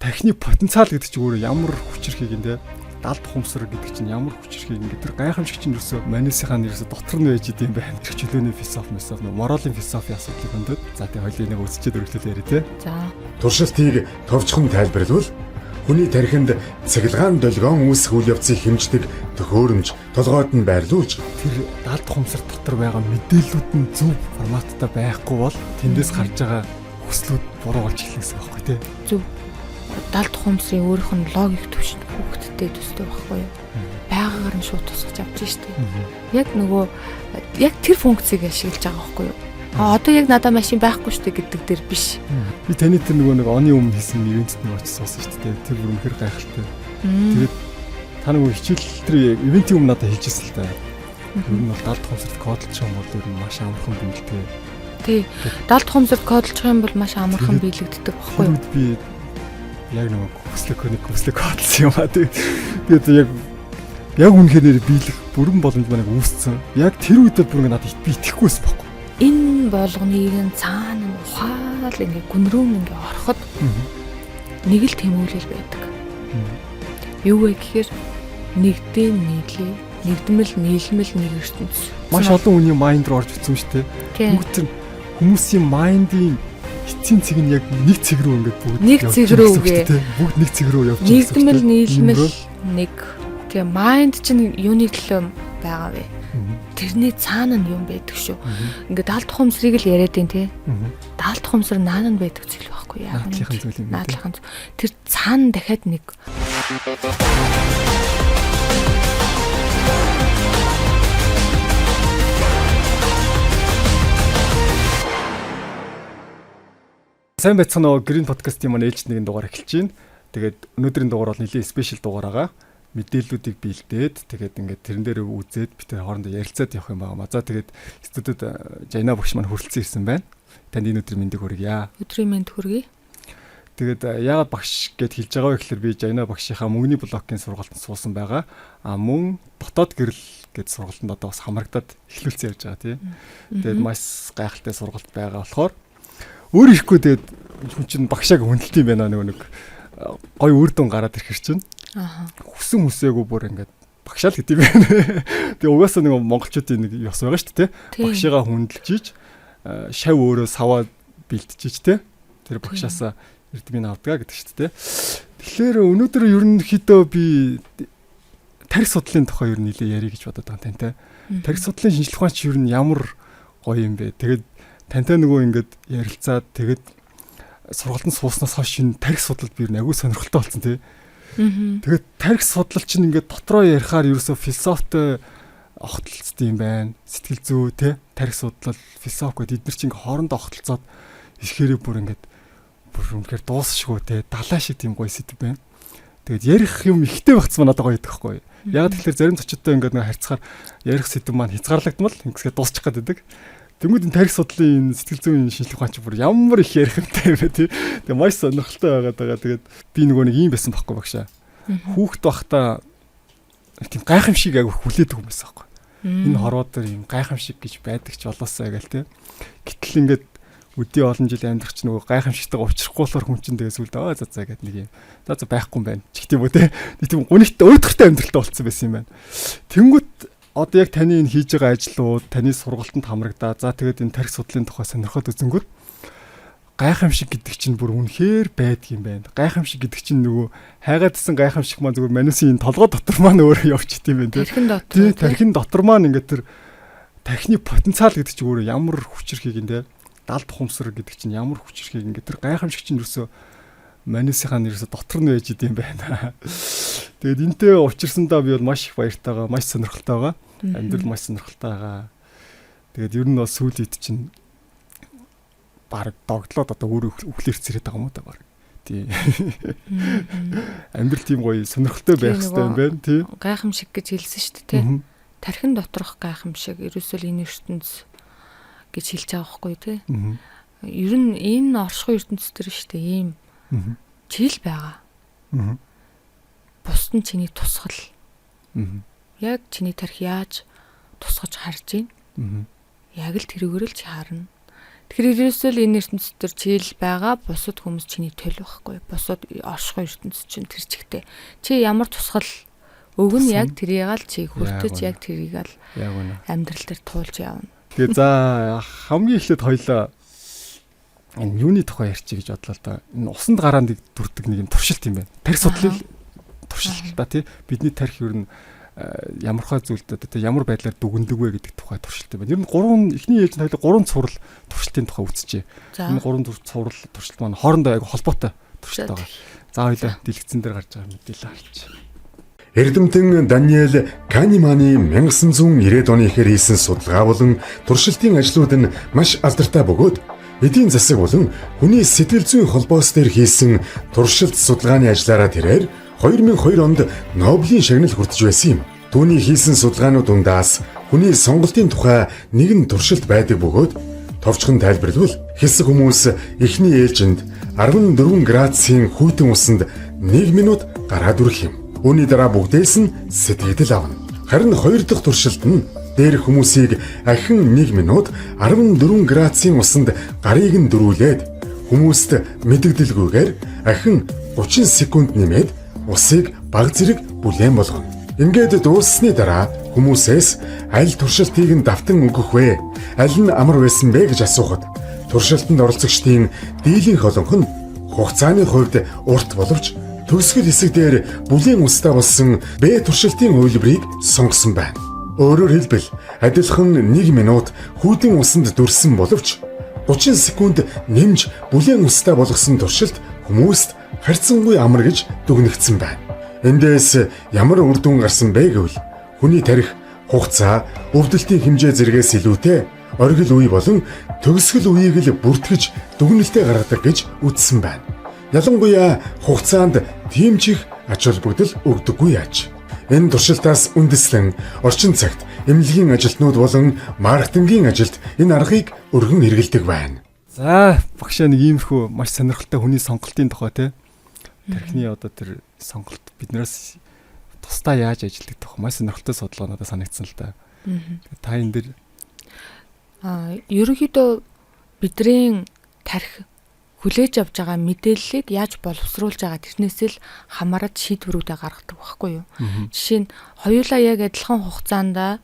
Тархины потенциал гэдэг чинь өөрөө ямар хүчирхийг юм те. Далд ухамсар гэдэг чинь ямар хүчирхийг ингээд тэр гайхамшиг чинь ерөөсөө манисынхаа ерөөсөө дотор нь байж идэм байх. Тэр чөлөөний философи, философи, моралын философи асуудлыг өндөд. За тэг хоёлын энийг үзчихэд өргөлөөл яриа те. За. Туршилтыг товчхон тайлбарлавал хүний тархинд цэглэгаан долгион үүсэх үйл явцыг хэмждэг төхөөрөмж толгойд нь байрлуулж тэр далд ухамсар дотор байгаа мэдээллүүд нь зөв форматтай байхгүй бол тэндээс гарч байгаа хүслүүд буруу болж эхэлнэ гэсэн үг байхгүй те. Зөв. Далд ухамсарын өөрийнх нь логик төвшөнд хүүхдтэй төстэй байхгүй юу? Байгаагаар нь шууд тусгаж авч штэ. Яг нөгөө яг тэр функцийг ашиглаж байгаа байхгүй юу? А одоо яг надад машин байхгүй штэ гэдэг дээр биш. Би таны тэр нөгөө нэг оны өмнө хийсэн ивентэд нэг очиж суусан штэ. Тэр бүр үнэхэр гайхалтай. Тэгээд та нөгөө хичээл тэр ивентийн өмнө надад хэлжсэн л та. Ер нь бол далд ухамсарт кодлчих юм бол ер нь маш амархан биелдэг. Тий. Далд ухамсарт кодлчих юм бол маш амархан биелэгддэг байхгүй юу? Би яг нөгөө хүслэг кодлсон юм аа. Тэгээд яг үнэхээр нэр биелэх бүрэн боломж маань үүссэн. Яг тэр үед бүр ингэ надад би итгэхгүйсэн байхгүй. Энэ болгоныг нь цаана нь ухаал ингээ гүнрүүн ингээ ороход нэг л тэмүүлэл байдаг. Юу вэ гэхээр нэгдээ нийлээ, нэгдмэл нийлмэл нэг ертөнц. Маш олон хүний майнд руу орж утсан шүү дээ. Бүгд тэр хүмүүсийн майндын эцсийн цэг нь яг нэг цэг рүү ингээд бүгд нэг цэг рүү гээ. Бүгд нэг цэг рүү явж нэгдмэл нийлмэл нэг. Тэгээ майнд чинь юуны төлөө байгаа вэ? Тэрний цаана нь юм байдаг шүү. Ингээд далд ухамсарыг л яриад байна те. Далд ухамсар наана нь байдаг зүйл байхгүй яа. Наадлынхан зүйл юм. Наадлынхан. Тэр цаана дахиад нэг. Сайн байцгаана уу? Green Podcast-ийн маань ээлжид нэгэн дугаар эхэлж байна. Тэгээд өнөөдрийн дугаар бол нэлээд спешиал дугаар байгаа. Мэдээллүүдийг бэлдээд тэгээд ингээд тэрэн дээр үзээд бид тэр хоорондоо ярилцаад явах юм байна. За тэгээд студид Жайна багш маань хүрэлцэн ирсэн байна. Танд энэ өдрийн мэндийг хүргье. Өдрийн мэнд хүргэе. Тэгээд яагаад багш гэд хэлж байгаа вэ гэхээр би Жайна багшийнхаа мөнгөний блокийн сургалтанд суусан байгаа. А мөн дотоод гэрэл гэд сургалтанд одоо бас хамрагдаад эхлүүлсэн явж байгаа тийм. Тэгээд маш гайхалтай сургалт байгаа болохоор өөр ирэхгүй тэгээд хүн чинь багшааг хүндэлт юм байна нөгөө нэг гой үр дүн гараад ирэхэр чинь. Аа. Хүсэн хүсээгүй бүр ингээд багшаал гэдэг юм байна. Тэгээ угаасаа нэг монголчуудын нэг ёс байгаа шүү дээ. Багшигаа хүндэлж ич шав өөрөө саваа бэлтжиж те. Тэр багшаасаа эрдмийг авдгаа гэдэг шүү дээ. Тэгэхээр өнөөдөр ерөнхийдөө би тарих судлалын тухай ер нь нэлээ ярих гэж бодод байгаа тантай. Тарих судлалын шинжлэх ухаан чи ер нь ямар гоё юм бэ? Тэгээд тантай нөгөө ингээд ярилцаад тэгээд сургалтанд сууснаас хойш энэ тарих судлалд би ер нь агүй сонирхолтой болсон тий. Тэгээд тарих судлал чинь ингээд дотроо ярихаар ерөөсөө философитой огтлцсон юм байна. Сэтгэл зүй тий, тарих судлал, философи гэдэг эдгээр чинь ингээд хоорондоо огтлцоод ирэхээрээ бүр ингээд бүр үнэхээр дуусшгүй тий, далай шиг тийм гоё сэдв байна. Тэгээд ярих юм ихтэй багцсан надад гоё идэх байхгүй. Яг тэгэхээр зарим зочдтой ингээд нэг харьцахаар ярих сэдв маань хязгаарлагдмал ингэсгээ дуусчих гээд байдаг. Тэнгүүд энэ тарих судлалын энэ сэтгэл зүйн шинжлэх ухаан чи бүр ямар их ярих юмтай юм бэ тий. Тэгээ маш сонирхолтой байгаад байгаа. Тэгээд би нөгөө нэг юм байсан байхгүй багшаа. Хүүхд байхдаа тийм гайхамшиг айгүй хүлээдэг юм байсан байхгүй. Энэ хорвоо дээр юм гайхамшиг гэж байдаг ч болоосаа гээл тий. Гэтэл ингээд өдий олон жил амьдрах чинь нөгөө гайхамшигтайгаа учрахгүй болохоор хүн чинь тэгээ сүлд аа за за гэд нэг юм. За за байхгүй юм байна ч гэдэм үү те. Нэг тийм гунигтай уйдгартай амьдралтай болцсон байсан юм байна. Тэнгүүт одоо яг таны энэ хийж байгаа ажлууд, таны сургалтанд хамрагдаа. За тэгээд энэ тарих судлалын тухай сонирхоод үзэнгүүт гайхамшиг гэдэг чинь бүр үнэхээр байдаг юм байна. Гайхамшиг гэдэг чинь нөгөө хайгаадсан гайхамшиг маань зүгээр манусын энэ толгой дотор маань өөрөө явчихд юм байна те. Тархин дотор. Тий, тархин дотор маань ингээд тэр тархины потенциал гэдэг чинь өөрөө ямар хүчирхийг юм те. Далд ухамсар гэдэг чинь ямар хүчирхийг ингээд тэр гайхамшиг чинь ерөөсөө манусынхаа ерөөсөө дотор нь байж идэм байна. Тэгээд энтэй учирсандаа би бол маш их баяртайгаа, маш сонирхолтой байгаа. Амьдрал маш сонирхолтой байгаа. Тэгээд ер нь бол сүүлийн үед чинь баг догтлоод одоо өөр үхлээр цэрээд байгаа юм уу та баг. Тий. Амьдрал тийм гоё сонирхолтой байх хэрэгтэй юм байна тий. Гайхамшиг гэж хэлсэн шүү дээ тий. Тархин доторх гайхамшиг ерөөсөө л энэ ертөнц гэж хэлж байгаа байхгүй тий. Ер нь энэ оршихуй ертөнц төр шүү дээ ийм чил байгаа. Бусд нь чиний тусгал. Яг чиний тархи яаж тусгаж харж байна. Яг л тэрүүгээр л чи харна. Тэгэхээр ерөөсөө л энэ ертөнцийн дээр чийл байгаа бусад хүмүүс чиний төл байхгүй. Бусад оршихуй ертөнц чинь тэр чигтээ. Чи ямар тусгал өгнө яг тэрийг л чи хүртэж яг тэрийг л амьдрал дээр туулж явна. Тэгээ за хамгийн эхлээд хоёлаа энэ юуны тухай ярьчих гэж бодлоо л да. Энэ усанд гараанд дүрдэг нэг юм туршилт юм байна. Тарих судлал туршилт та тий. Бидний тарих ер нь ямар хай зүйлд одоо тий ямар байдлаар дүгнэдэг вэ гэдэг тухай туршилт юм байна. Ер нь гурван эхний ээлжинд хоёлаа гурван цуврал туршилтын тухай үзчихье. Энэ гурван цуврал туршилт маань хоорондоо айгу холбоотой туршилт байгаа. За хоёлаа дэлгэцэн дээр гарч байгаа мэдээлэл авчих. Эрдэмтэн Даниэл Канеманы 1990-ад оны ихээр хийсэн судалгаа болон туршилтын ажлууд нь маш алдартай бөгөөд эдийн засаг болон хүний сэтгэл зүйн холбоос дээр хийсэн туршилт судалгааны ажлаараа тэрээр 2002 онд Нобелийн шагнал хүртэж байсан юм. Түүний хийсэн судалгаанууд дундаас хүний сонголтын тухай нэгэн туршилт байдаг бөгөөд товчхон тайлбарлавал хэсэг хүмүүс эхний ээлжинд 14 градусын хүйтэн усанд 1 минут гараад үрэх юм. Үүний дараа бүгдээс нь сэтгэгдэл авна. Харин хоёр дахь туршилт нь дээрх хүмүүсийг ахин 1 минут 14 градусын усанд гарыг нь дөрүүлээд хүмүүст мэдэгдэлгүйгээр ахин 30 секунд нэмээд усыг баг зэрэг бүлээн болгоно. Ингээд дууссаны дараа хүмүүсээс аль туршилтыг нь давтан өгөх вэ? Аль нь амар байсан бэ гэж асуухад туршилтанд оролцогчдын дийлэнх олонх нь хугацааны хувьд урт боловч төгсгөл хэсэг дээр бүлээн устай болсон Б туршилтын хувилбарыг сонгосон байна. Өөрөөр хэлбэл адилхан 1 минут хүйтэн усанд дүрсэн боловч 30 секунд нэмж бүлээн устай болгосон туршилт хүмүүст харьцангуй амар гэж дүгнэгдсэн байна. Эндээс ямар үр дүн гарсан бэ гэвэл хүний тарих, хугацаа, өвдөлтийн хэмжээ зэргээс илүүтэй оргил үе болон төгсгөл үеийг л бүртгэж дүгнэлтээ гаргадаг гэж үзсэн байна. Ялангуяа хугацаанд тийм ч их ач холбогдол өгдөггүй яаж. Энэ туршилтаас үндэслэн орчин цагт эмнэлгийн ажилтнууд болон маркетингийн ажилд энэ аргыг өргөн хэрэглэдэг байна. За багшаа нэг иймэрхүү маш сонирхолтой хүний сонголтын тухай те. Тархины одоо тэр сонголт биднээс тусдаа яаж ажилладаг тухай маш сонирхолтой судалгаа надад санагдсан л да. Та энэ дэр ерөнхийдөө бидний тархи хүлээж авч байгаа мэдээллийг яаж боловсруулж байгаа тэрнээс л хамаарат шийдвэрүүдээ гаргадаг байхгүй юу. Жишээ нь хоёулаа яг адилхан хугацаанд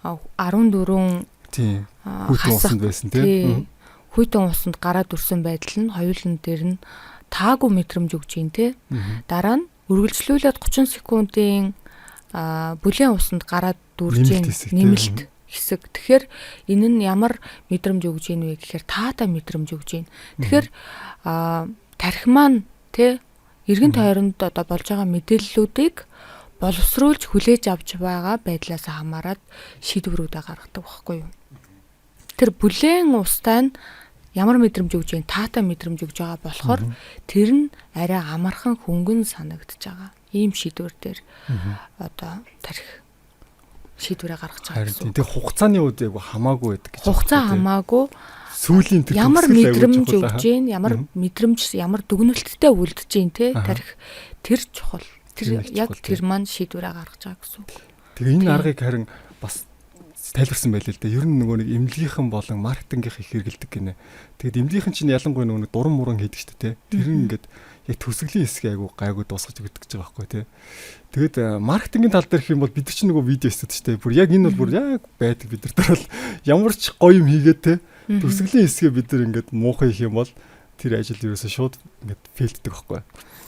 14 тийм хүйтэн усанд байсан тийм хүйтэн усанд гараад үрсэн байдал нь хоёулан дээр нь таагүй мэдрэмж өгч юм те. Дараа нь үргэлжлүүлээд 30 секундын бүлээн усанд гараад дүрж нэмэлт хэсэг. Тэгэхээр энэ нь ямар мэдрэмж өгж ийн вэ гэхээр таатай мэдрэмж өгж ийн. Тэгэхээр тархи маань тэ эргэн тойронд одоо болж байгаа мэдээллүүдийг боловсруулж хүлээж авч байгаа байдлаас хамаарат шийдвэрүүдээ гаргадаг байхгүй юу? Тэр бүлээн устай нь ямар мэдрэмж өгж ийн, таатай мэдрэмж өгж байгаа болохоор тэр нь арай амархан хөнгөн санагдаж байгаа. Ийм шийдвэр дээр одоо тархи шийдвэрээ гаргаж байгаа гэсэн. Тэгээ хугацааны үед айгу хамаагүй байдаг гэж. Хугацаа хамаагүй. Сүүлийн тэр ямар мэдрэмж өгж гин, ямар мэдрэмж, ямар дүгнэлттэй үлдэж гин те тархи тэр чухал. Тэр яг тэр маань шийдвэрээ гаргаж байгаа гэсэн үг. Тэгээ энэ аргыг харин бас тайлбарсан байлээ л дээ. Ер нь нөгөө нэг эмнэлгийнхэн болон маркетингийнх их хэрэгэлдэг гинэ. Тэгээд эмнэлгийнхэн чинь ялангуяа нөгөө нэг дуран муран хийдэг шүү дээ, тэ. Тэр нь ингээд яг төсөглийн хэсгийг айгу гайгүй дуусгаж өгдөг гэж байгаа байхгүй тий. Тэгээд маркетингийн тал дээр гэх юм бол бид нар чинь нөгөө видео хийдэг шүү дээ. Бүр яг энэ бол бүр яг байдаг бид нар бол ямар ч гоё юм хийгээд те. Төсөглийн хэсгээ бид нар ингээд муухай хийх юм бол тэр ажил ерөөсөө шууд ингээд фейлддэг байхгүй.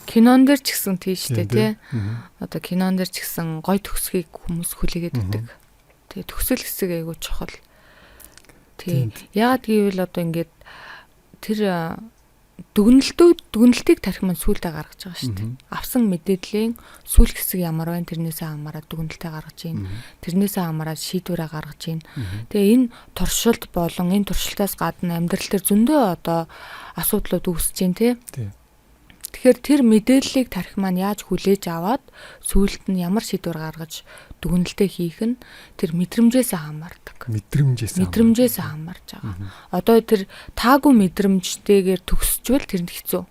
Кинон дээр ч гэсэн тийш дээ тий. Одоо кинон дээр ч гэсэн гоё төгсгийг хүмүүс хүлээгээд өгдөг. Тэгээ төгсөл хэсэг айгу чухал. Тий. Яагаад гэвэл одоо ингээд тэр дүгнэлтийг тархи маань сүүлдээ гаргаж байгаа шүү дээ. Авсан мэдээллийн сүүл хэсэг ямар байна тэрнээсээ хамаарат дүгнэлтээ гаргаж ийн. Тэрнээсээ хамаарат шийдвэрээ гаргаж ийн. Тэгээ энэ туршилт болон энэ туршилтаас гадна амьдрал дээр зөндөө одоо асуудлууд үүсэж чинь тий. Тэгэхээр тэр мэдээллийг тархи маань яаж хүлээж аваад сүүлд нь ямар шийдвэр гаргаж дүгнэлтээ хийх нь тэр мэдрэмжээс хамаардаг. Мэдрэмжээс хамаарж байгаа. Одоо тэр таагүй мэдрэмжтэйгээр төгсчвэл тэрэнд хэцүү.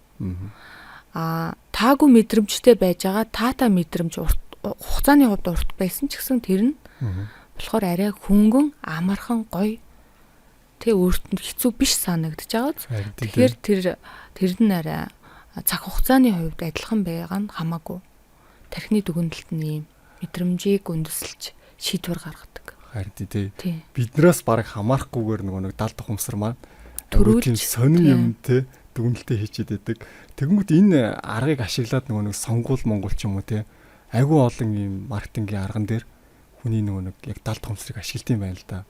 Аа таагүй мэдрэмжтэй байж байгаа таатай мэдрэмж урт хугацааны хувьд урт байсан ч гэсэн тэр нь болохоор арай хөнгөн амархан гоё Тэ өөрт нь хэцүү биш санагдаж байгаа. Тэгэхээр тэр нь арай цаг хугацааны хувьд адилхан байгаа нь хамаагүй. Тархины дүгнэлт нь ийм мэдрэмжийг үндэслэж шийдвэр гаргадаг. Харин тий. Биднээс бараг хамаарахгүйгээр нөгөө нэг далд ухамсар маань төрүүлж сонин юм тий дүгнэлтээ хийчихэд байдаг. Тэгэнгүүт энэ аргыг ашиглаад нөгөө нэг сонгуул монгол ч юм уу тий айгүй олон ийм маркетингийн арган дээр хүний нөгөө нэг яг далд ухамсарыг ашигладаг юм байна л да.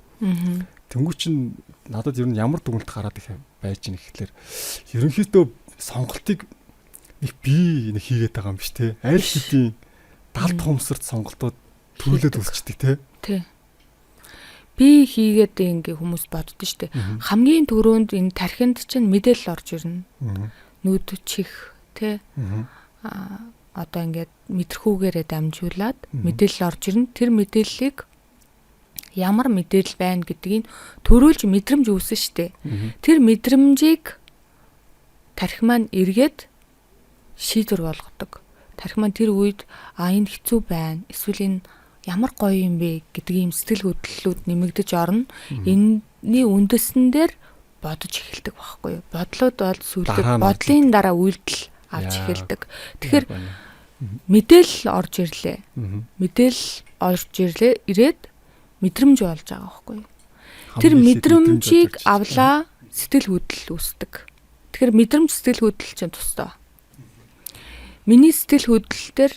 Тэнгүү чин надад ер нь ямар дүгнэлт гараад их байж гэнэ гэхлээр ерөнхийдөө сонголтыг нэг би нэг хийгээд байгаа юм биш те. Аль хэдийн далд ухамсарт сонголтууд төрүүлээд үүсчдэг те. Тий. Би хийгээд ингээ хүмүүс боддоо штэ. Хамгийн түрүүнд энэ тархинд чинь мэдээлэл орж ирнэ. Нүд чих те. Одоо ингээд мэдрэхүүгээрээ дамжуулаад мэдээлэл орж ирнэ. Тэр мэдээллийг ямар мэдээлэл байна гэдгийг төрүүлж мэдрэмж үүснэ штэ. Тэр мэдрэмжийг тархи маань эргээд шийдвэр болгодог. Тархи маань тэр үед энэ хэцүү байна. Эсвэл энэ ямар гоё юм бэ гэдэг ийм сэтгэл хөдлөлүүд нэмэгдэж орно. Энэний үндэсэн дээр бодож эхэлдэг байхгүй юу? Бодлууд бол сүүлдээ бодлын дараа үйлдэл авч эхэлдэг. Тэгэхээр мэдээлэл орж ирлээ. Мэдээлэл орж ирлээ. Ирээд мэдрэмж болж байгаа байхгүй юу? Тэр мэдрэмжийг авлаа сэтгэл хөдлөл үүсдэг. Тэгэхээр мэдрэмж сэтгэл хөдлөл чинь тусдаа. Миний сэтгэл хөдлөл дээр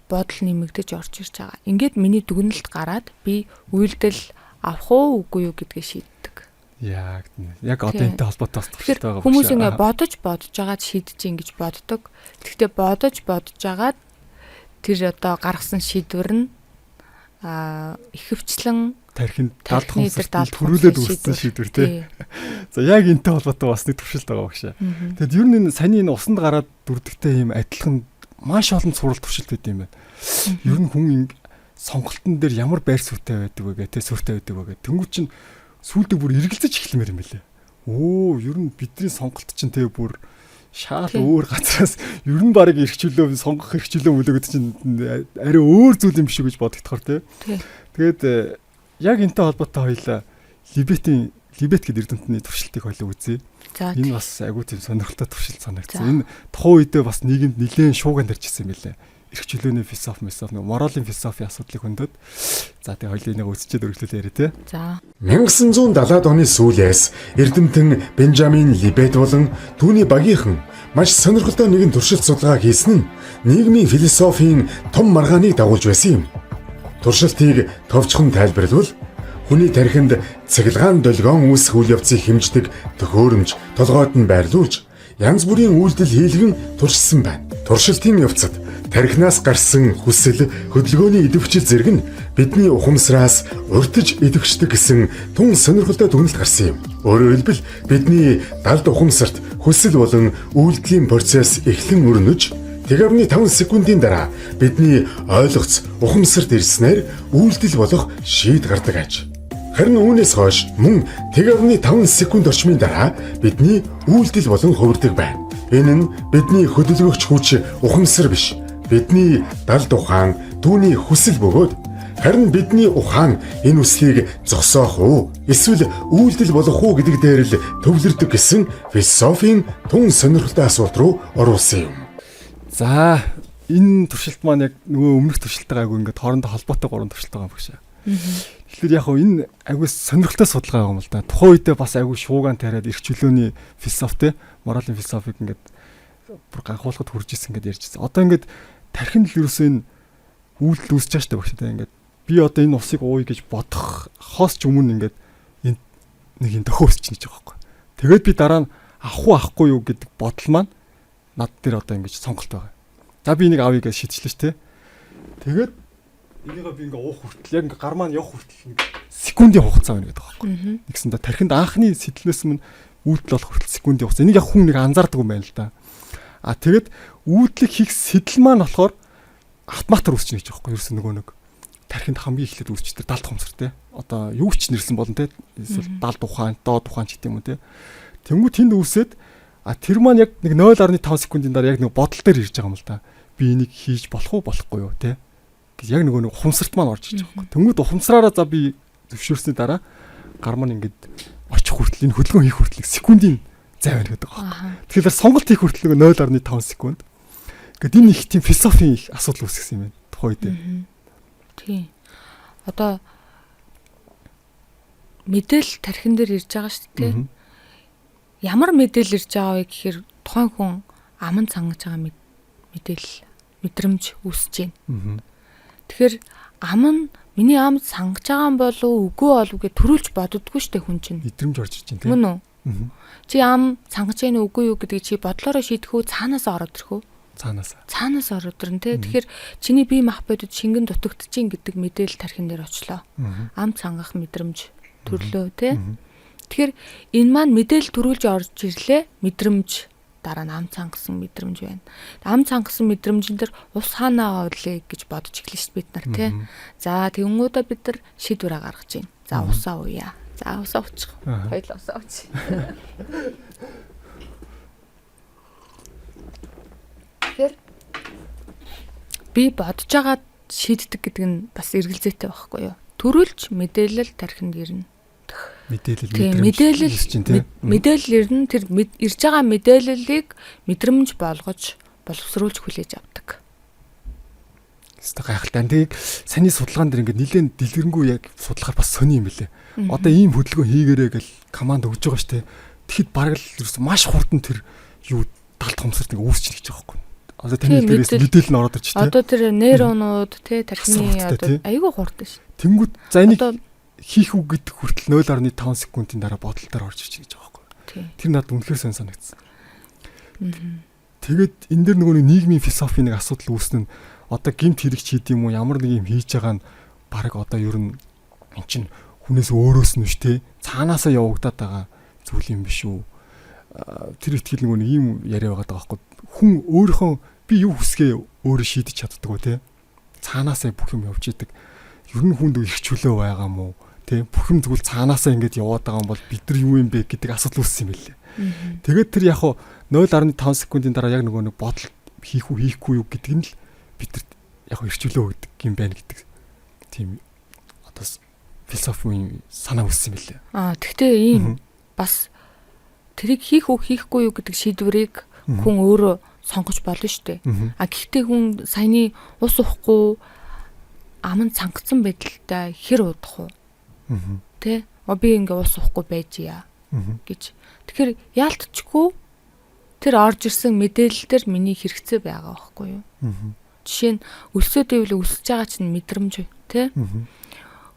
бодол нэмэгдэж орж ирж байгаа. Ингээд миний дүгнэлт гараад би үйлдэл авах уу үгүй юу гэдгээ шийддэг. Яг одоо энэтэй холбоотой бас туршилт байгаа. Хүмүүс ингээ бодож жагаад шийдэж ин гэж боддог. Тэгэхдээ бодож жагаад тэр одоо гаргасан шийдвэр нь ихэвчлэн тархинд далд ухамсарт төрүүлээд үүссэн шийдвэр тий. За яг энэтэй холбоотой бас нэг туршилт байгаа багшаа. Тэгэд ер нь энэ саяны энэ усанд гараад дүрдэгтэй ийм адилхан маш олон сурал туршилт байд юм байна. Ер нь хүн сонголтон дээр ямар байр суурьтай байдаг вэ гэх тий, суурьтай байдаг вэ гэх. Тэнгүү чинь сүүлдээ бүр эргэлзэж эхлэмээр юм билээ. Өө ер нь бидний сонголт чинь тий бүр шаал өөр газраас ер нь барыг эрхчлөө сонгох эрхчлөө мөлөө гэдэг чинь арай өөр зүйл юм биш үү гэж бодогдохоор тий. Тэгээд яг энэтэй холбоотой хоёлаа Либет гэдэг эрдэмтний туршилтыг хоёлаа үзье. Энэ бас айгүй тийм сонирхолтой туршилт санагдсан. Энэ тухайн үедээ бас нийгэмд нэлээд шууган тарж ирсэн юм билээ. Эрх чөлөөний философи, нэг моралын философи асуудлыг хөндөд. За тэгээ хоёлаа энийг үзчихэд өргөлөөл яриа те. За. 1970-ад оны сүүлээс эрдэмтэн Бенжамин Либет болон түүний багийнхан маш сонирхолтой нэгэн туршилт судалгаа хийсэн нь нийгмийн философийн том маргааныг дагуулж байсан юм. Туршилтыг товчхон тайлбарлавал хүний тархинд цахилгаан долгион үүсэх үйл явцыг хэмждэг төхөөрөмж толгойд нь байрлуулж янз бүрийн үйлдэл хийлгэн туршсан байна. Туршилтын явцад тархинаас гарсан хүсэл, хөдөлгөөний идэвхжил зэрэг нь бидний ухамсараас урьдчилж идэвхждэг гэсэн тун сонирхолтой дүгнэлт гарсан юм. Өөрөөр хэлбэл бидний далд ухамсарт хүсэл болон үйлдэлийн процесс эхлэн өрнөж 0.5 секундын дараа бидний ойлгоц ухамсарт ирснээр үйлдэл болох шийд гардаг аж. Харин үүнээс хойш мөн 0.5 секунд орчмын дараа бидний үйлдэл болон хувирдаг байна. Энэ нь бидний хөдөлгөгч хүч ухамсар биш. Бидний далд ухаан түүний хүсэл бөгөөд харин бидний ухаан энэ үслийг зогсоох уу эсвэл үйлдэл болох уу гэдэг дээр л төвлөрдөг гэсэн философийн тун сонирхолтой асуулт руу оруулсан юм. За энэ туршилт маань яг нөгөө өмнөх туршилтайгаа айгүй ингээд хоорондоо холбоотой гурван туршилт байгаа юм багшаа. Тэгэхээр яг хөө энэ айгүй сонирхолтой судалгаа юм л да. Тухайн үедээ бас айгүй шууган тариад эрх чөлөөний философи те, моралын философиг ингээд бүр ганхуулахад хүрж исэн гэдээ ярьж ирсэн. Одоо ингээд тархинд л ерөөсөө энэ үйлдэл үүсэж байгаа шүү дээ багш те. Ингээд би одоо энэ усыг ууя гэж бодох хоос ч өмнө ингээд энэ нэг юм дохио өсч гэж байгаа байхгүй. Тэгээд би дараа нь авах уу авахгүй юу гэдэг бодол маань над дээр одоо ингэж сонголт байгаа. За би энийг авъя гэж шийдчихлээ шүү те. Тэгээд энийгээ би ингээ уух хүртэл яг ингээ гар маань явах хүртэл нэг секундын хугацаа байна гэдэг байгаа байхгүй. Нэгсэн да тархинд анхны сэтлээс мань үйлдэл болох хүртэл секундын хугацаа. Энийг яг хүн нэг анзаардаг юм байна л да. А тэгээд үйлдлийг хийх сэтэл маань болохоор автоматар үүсч гэж байгаа байхгүй. Ерөөсөн нөгөө нэг тархинд хамгийн эхлээд үүсч тэр далд ухамсар те. Одоо юу ч нэрсэн болно те. Эсвэл далд ухаан, доод ухаан ч гэдэм юм уу те. Тэнгүү тэнд үүсээд а тэр маань яг нэг 0.5 секундын дараа яг нэг бодол дээр ирж байгаа юм л да. Би энийг хийж болох уу болохгүй юу те. Гэж яг нөгөө нэг ухамсарт маань орж иж байгаа байхгүй. Тэнгүүд ухамсараараа за би зөвшөөрсний дараа гар маань ингээд очих хүртэл энэ хөдөлгөөн хийх хүртэл секундын зай байна гэдэг байгаа. Тэгэхээр сонголт хийх хүртэл нөгөө 0.5 секунд. Гэт энэ их тийм философийн их асуудал үүсгэсэн юм байна тухайн үед. Тийм. Одоо мэдээлэл тархин дээр ирж байгаа шүү дээ. Ямар мэдээлэл ирж байгаа вэ гэхээр тухайн хүн аман цангаж байгаа мэдээлэл мэдрэмж үүсэж байна. Тэгэхээр ам нь миний ам сангаж байгаа юм болов үгүй болов гэж төрүүлж боддгоо шүү дээ хүн чинь. Мэдрэмж орж иж байна тийм. Мөн үү? Чи ам сангаж гэнэ үгүй юу гэдгийг чи бодлороо шийдэх үү цаанаас ороод ирэх үү? Цаанаас. Цаанаас ороод ирнэ те. Тэгэхээр чиний бие махбодод шингэн дутагдчихин гэдэг мэдээлэл тархин дээр очлоо. Ам цангах мэдрэмж төрлөө те. Тэгэхээр энэ маань мэдээлэл төрүүлж орж ирлээ. Мэдрэмж дараа нь ам цангасан мэдрэмж байна. Ам цангасан мэдрэмжэн дээр ус хаанаа авлээ гэж бодож эхлэн шүү бид нар те. За тэгэнгүүтээ бид нар шийдвэрээ гаргаж байна. За усаа ууя. За усаа уучих. Хоёул усаа уучих. Тэгэхээр би бодож байгаа шийддэг гэдэг нь бас эргэлзээтэй байхгүй юу? Төрүүлж мэдээлэл тархинд ирнэ. Мэдээлэл мэдрэмж мэдээлэл ирнэ. Тэр ирж байгаа мэдээллийг мэдрэмж болгож боловсруулж хүлээж авдаг. Хэвээ гайхалтай. Тэгээд саний судалгаан дээр ингээд нэлээд дэлгэрэнгүй яг судлахаар бас сони юм билэ. Одоо ийм хөдөлгөөн хийгэрээ гэл команд өгж байгаа шүү дээ. Тэгэхэд бараг л ерөөс маш хурдан тэр юу далд хумсарт нэг үүсч гэж байгаа байхгүй. Одоо таны дээрээс мэдээлэл нь ороод ирж тэ. Одоо тэр нейронууд тэ тархины одоо айгүй хурдан ш. Тэнгүүд за энийг хийх үг гэдэг хүртэл 0.5 секундын дараа бодол дээр орж ирж гэж байгаа байхгүй. Тэр надад үнэхээр сонь санагдсан. Тэгээд энэ дэр нөгөө нийгмийн философийн нэг асуудал үүснэ нь одоо гэмт хэрэг ч хийд юм уу ямар нэг юм хийж байгаа нь баг одоо ер нь эн чинь хүнээс өөрөөс нь биш те цаанаасаа явагдаад байгаа зүйл юм биш үү. Тэр ихтгэл нөгөө нэг юм яриа байгаа байхгүй. Хүн өөрийнхөө би юу хүсгээ өөрөө шийдэж чаддаг уу те. Цаанаасаа бүх юм явж идэг. Ер нь хүнд их чөлөө байгаа мó те. Бүх юм тэгвэл цаанаасаа ингэж яваад байгаа юм бол бид нар юу юм бэ гэдэг асуудал үүссэн юм билээ. Тэгээд тэр яг 0.5 секундын дараа яг нөгөө нэг бодол хийх үү хийхгүй юу гэдэг нь л бидэрт яг эрх чөлөө өгдөг юм байна гэдэг тийм одоо философийн санаа үүссэн юм билээ. Аа тэгтээ ийм бас тэрийг хийх үү хийхгүй юу гэдэг шийдвэрийг хүн өөрөө сонгож болно шүү дээ. А гэхдээ хүн саяны ус уухгүй ам нь цангацсан байдалтай хэр удах вэ? Тэ? Би ингээ ус уухгүй байж яа гэж. Тэгэхээр яалтчгүй тэр орж ирсэн мэдээлэл дээр миний хэрэгцээ байгаа байхгүй юу? Жишээ нь өлсөөд ивэл өлсөж байгаа чинь мэдрэмж тэ?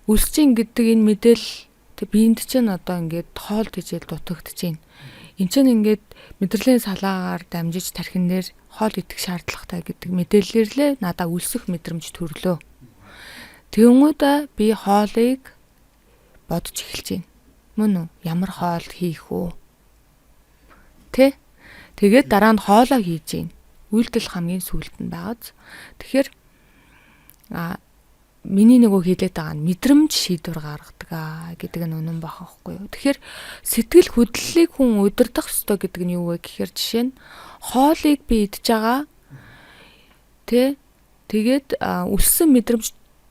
Өлсөж гэдэг энэ мэдээлэл тэ биед чинь одоо ингээд хоол тэжээл дутагдж байна. Энд чинь ингээд мэдрэлийн салаагаар дамжиж тархин дээр хоол идэх шаардлагатай гэдэг мэдээлэлээр лээ надаа өлсөх мэдрэмж төрлөө. Тэнгүүдээ би хоолыг бодож эхэлж байна. Мөн үү? Ямар хоол хийх үү? Тэ? Тэгээд дараа нь хоолоо хийж гин. Үйлдэл хамгийн сүүлд нь байгааз. Тэгэхээр миний нөгөө хэлээд байгаа нь мэдрэмж шийдвэр гаргадаг аа гэдэг нь үнэн байх байхгүй юу. Тэгэхээр сэтгэл хөдлөлийг хүн удирдах ёстой гэдэг нь юу вэ гэхээр жишээ нь хоолыг би идж байгаа тэ тэгээд өлссөн мэдрэмж